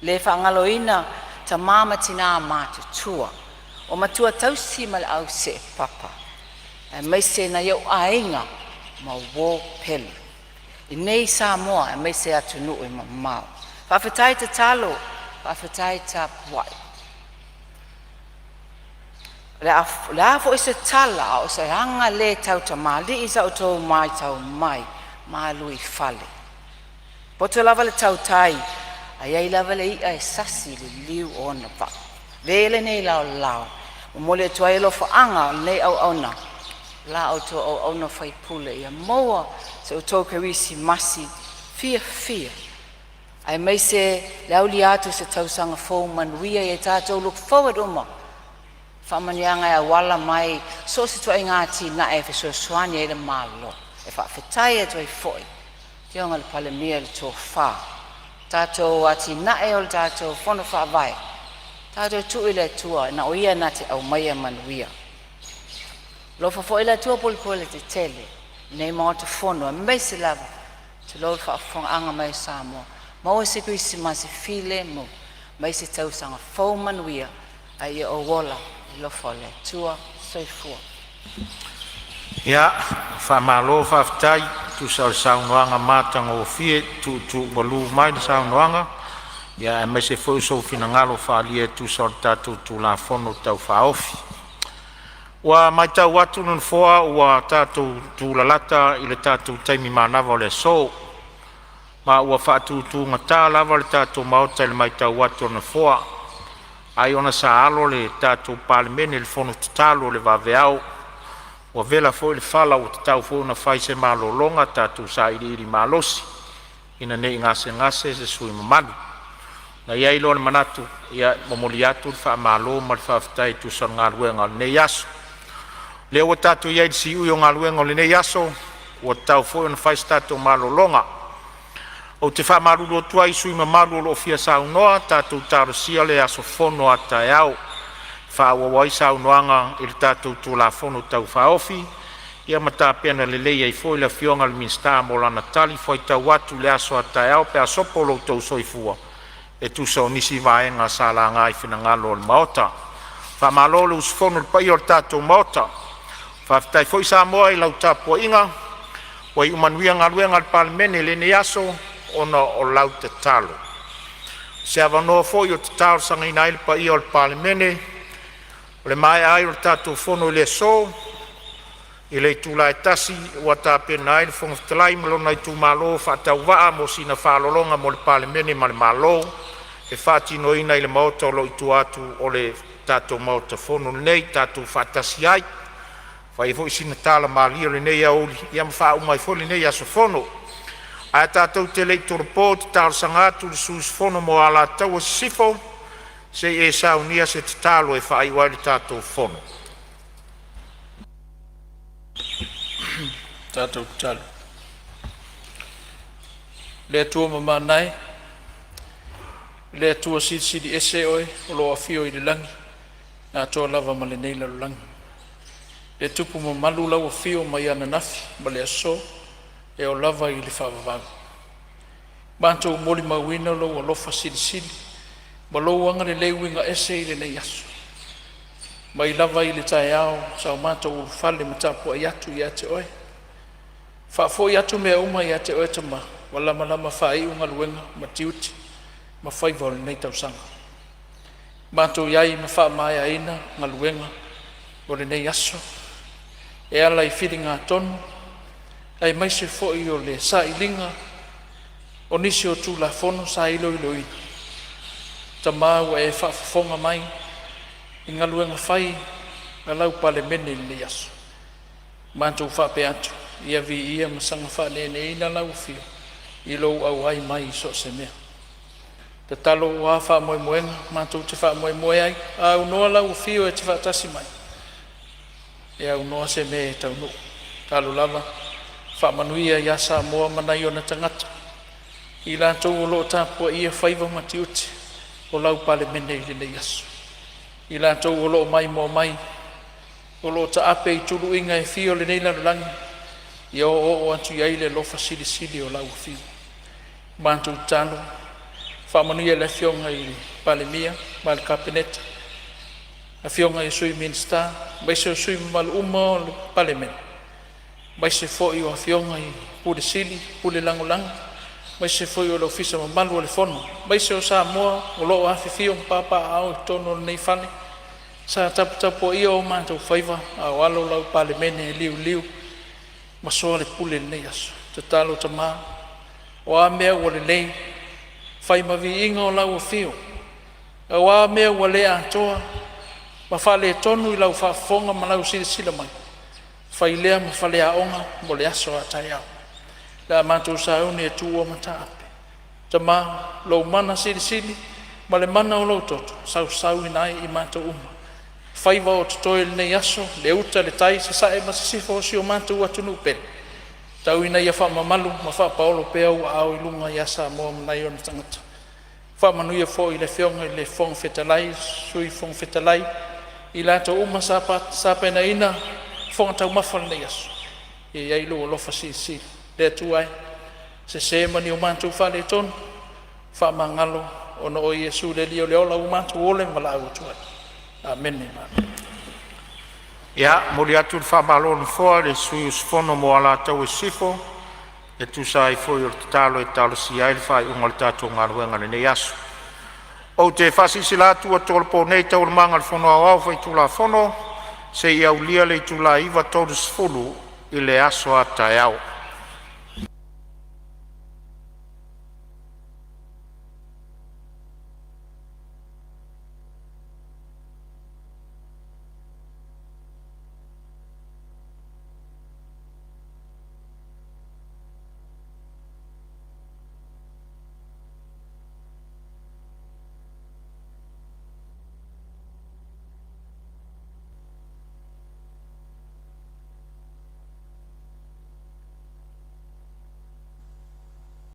Le faagaloina tama ma tina matutua o matua tausi ma le au seepapa aemaise nai ou aiga ma uo pele i Samoa aemaise atunuu e mamao. Faafetai tatalo, faafetai tapuai. O le a foi se tala a o se aga le tautamalii i sa outou matau mai, malu oi fale. Poto lava le tautai ae i ai lava le i'a e sasi i le liu o ona vaa. Avea ia lenei laolao e momoli atu ai alofaaga o lenei auauna, la outou auauna faipule, ia maua so outou Kerisimasi fiafia aemaise le aulia atu o se tausaga fou manuia. Ia tatou look forward uma i faamanuiaga e auala mai so o se ituaiga atinae e fesoasoani ai le Malo. E faafetai atu ai foi i le Afioga i le Palemia i le tofa, tatou atinae o le tatou Fono Faavae, tatou tuu i le Atua na o Ia na te aumaia manuia. Alofa foi le Atua pulepuletetele i lenei Maota Fono aemaise lava tulou le faafofogaaga mai a Samoa, maua se Kerisimasi filemu ma se tausaga fou manuia. A ia ou ola i le alofa o le Atua. Soifua. Ia, faamalo faafetai e tusa o le saunoaga matagofie tuutuumalu mai le saunoaga, ia aemaise foi o sou finagalo faaalia e tusa o le tatou Tulafono Tau Faaofi. Ua matau atu le Nofoa ua tatou tulalata i le tatou taimi manava o le aso, ma ua faatutugata lava le tatou Maota i le matau atu a le Nofoa, ai ona sa alo le tatou Palemene i le fono tatalo i le vaveao. Ua vela foi le fala ua tatau foi ona fai se malologa, tatou sailiili malosi ina nei gasegase se sui usufono mamalu. Ona i ai lea o le manatu, e momoli atu le faamalo ma le faafetai e tusa o le galuega o lenei aso. O lea ua tatou i ai i le siui o galuega o lenei aso, ua tatau foi ona fai se tatou malologa. Ou te faamalulu atu ai i sui usufono mamalu o lo o fia saunoa, tatou talosia le aso fono a taeao e faaauau ai saunoaga i le tatou Tulafono Tau Faaofi, ia ma tapena lelei ai foi le Afioga i le Minisita mo lana talifuaitau atu i le aso a taeao pe a sopo lo outou soifua e tusa o nisi vaega sa laga i finagalo o le Maota. Faamalo le usufono i le paia o le tatou Maota. Faafetai foi Samoa i lau tapuaiga, ua iu manuia galuega a le Palemene i lenei aso ona o lau tatalo. O se avanoa foi ou te talosagaina ai le paia o le Palemene, o le maea ai o le tatou fono i le aso i le itula e 1:00 ua tapena ai le Fofoga Fetalai ma lona itumalo faatauvaa mo sina malologa mo le Palemene ma le Malo, e faatinoina i le maota o lo o i tua atu o le tatou Maota Fono nei. Tatou faatasi ai e fai ai foi sina tala malie i lenei aoauli ma faauma ai foi lenei aso fono. Ae tatou te le i tolopo, ou te talosaga atu i le sui usufono mo Alataua Sisifo se i e saunia se tatalo e faaiu ai le tatou fono. Le Atua mamana e, le Atua silisili ese Oe o lo o afio i le lagi atoa lava ma lenei lalolagi. Le Tupu mamalu lau afio mai ananafi ma le aso e oo lava i le faavavau. Matou molimauina lou alofa silisili ma lou agalelei uiga ese i lenei aso. Mai lava i le taeao sa o matou ulufale ma tapuai atu ia te Oe, faafoi atu mea uma ia te Oe Tama ua lamalama faaiu galuega ma tiute ma faiva o lenei tausaga. Matou i ai ma faamaeaina galuega o lenei aso e ala i filiga tonu aemaise foi o le sailiga o nisi o Tulafono sa iloiloina. Tama ua e faafofoga mai i galuega fai a lau Palemene i lenei aso. Matou faapea atu, ia viia ma saga faaneeneina lau Afio i lou auai mai i so o se mea. Tatalo ua faamoemoega matou te faamoemoe ai, a aunoa lau afio e te faatasi mai, e aunoa se mea e taunuu. Talu lava faamanuia ia Samoa ma nai ona tagata, i latou o lo o tapuaia faiva ma tiute o lau Palemene i lenei aso. I latou o lo o maimoa mai, o lo o taape i tuluiga e fia o lenei lalolagi, ia oooo atu i ai le alofa silisili o lau Afio. Matou tatalo, faamanuia i le Afioga i le Palemia ma le Kapeneta, afioga i Sui Minisita aemaise o sui usufono mamalu uma o le Palemene, aemaise foi o afioga i Ofisa Sili o Pulega, Ofisa Lagolago aemaise foi o le Ofisa mamalu o le Fono, aemaise o Samoa o lo o afifio ma papaaao i totonu o lenei fale sa taputapuaia o matou faiva a o alo lau Palemene e liuliu ma soa le pule i lenei aso. Tatalo Tama, o a mea ua lelei, fai ma viiga o lau afio, a o a mea ua le atoa ma faaletonu i lau faafofoga ma lau silasila mai, fai lea ma faleaoga mo le aso a taeao pe a matou sauni e tuua mataape. Tama, lou mana silisili ma le mana o lou toto, sausauina ai i matou uma faiva o totoe i lenei aso, le uta, le tai, sasae ma sisifo o si o matou atunuu pele. Tau ina ia faamamalu ma faapaolo pea ou aao i luga ia Samoa ma nai ona tagata. Faamanuia foi i le Afioga i le Fofoga Fetalai, Sui Fofoga Fetalai, i latou uma sa tapenaina fofoga taumafa o lenei aso, ia i ai lou alofa silisili. Le Atua e, sese ma ni o matou faaletonu, faamagalo ona o Iesu le Alii o le Ola ua matou ola ma valaau atu ai. Amene. Momoli atu le faamalo a le Nofoa i le sui usufono mo Alataua Sisifo e tusa ai foi o le tatalo e talosia ai le faaiuga o le tatou galuega i lenei aso. Ou te faasilasila atu ua tolopo nei Taualumaga a le Fono Aoao Faitulafono seia aulia le itula e 9:30 i le aso a taeao.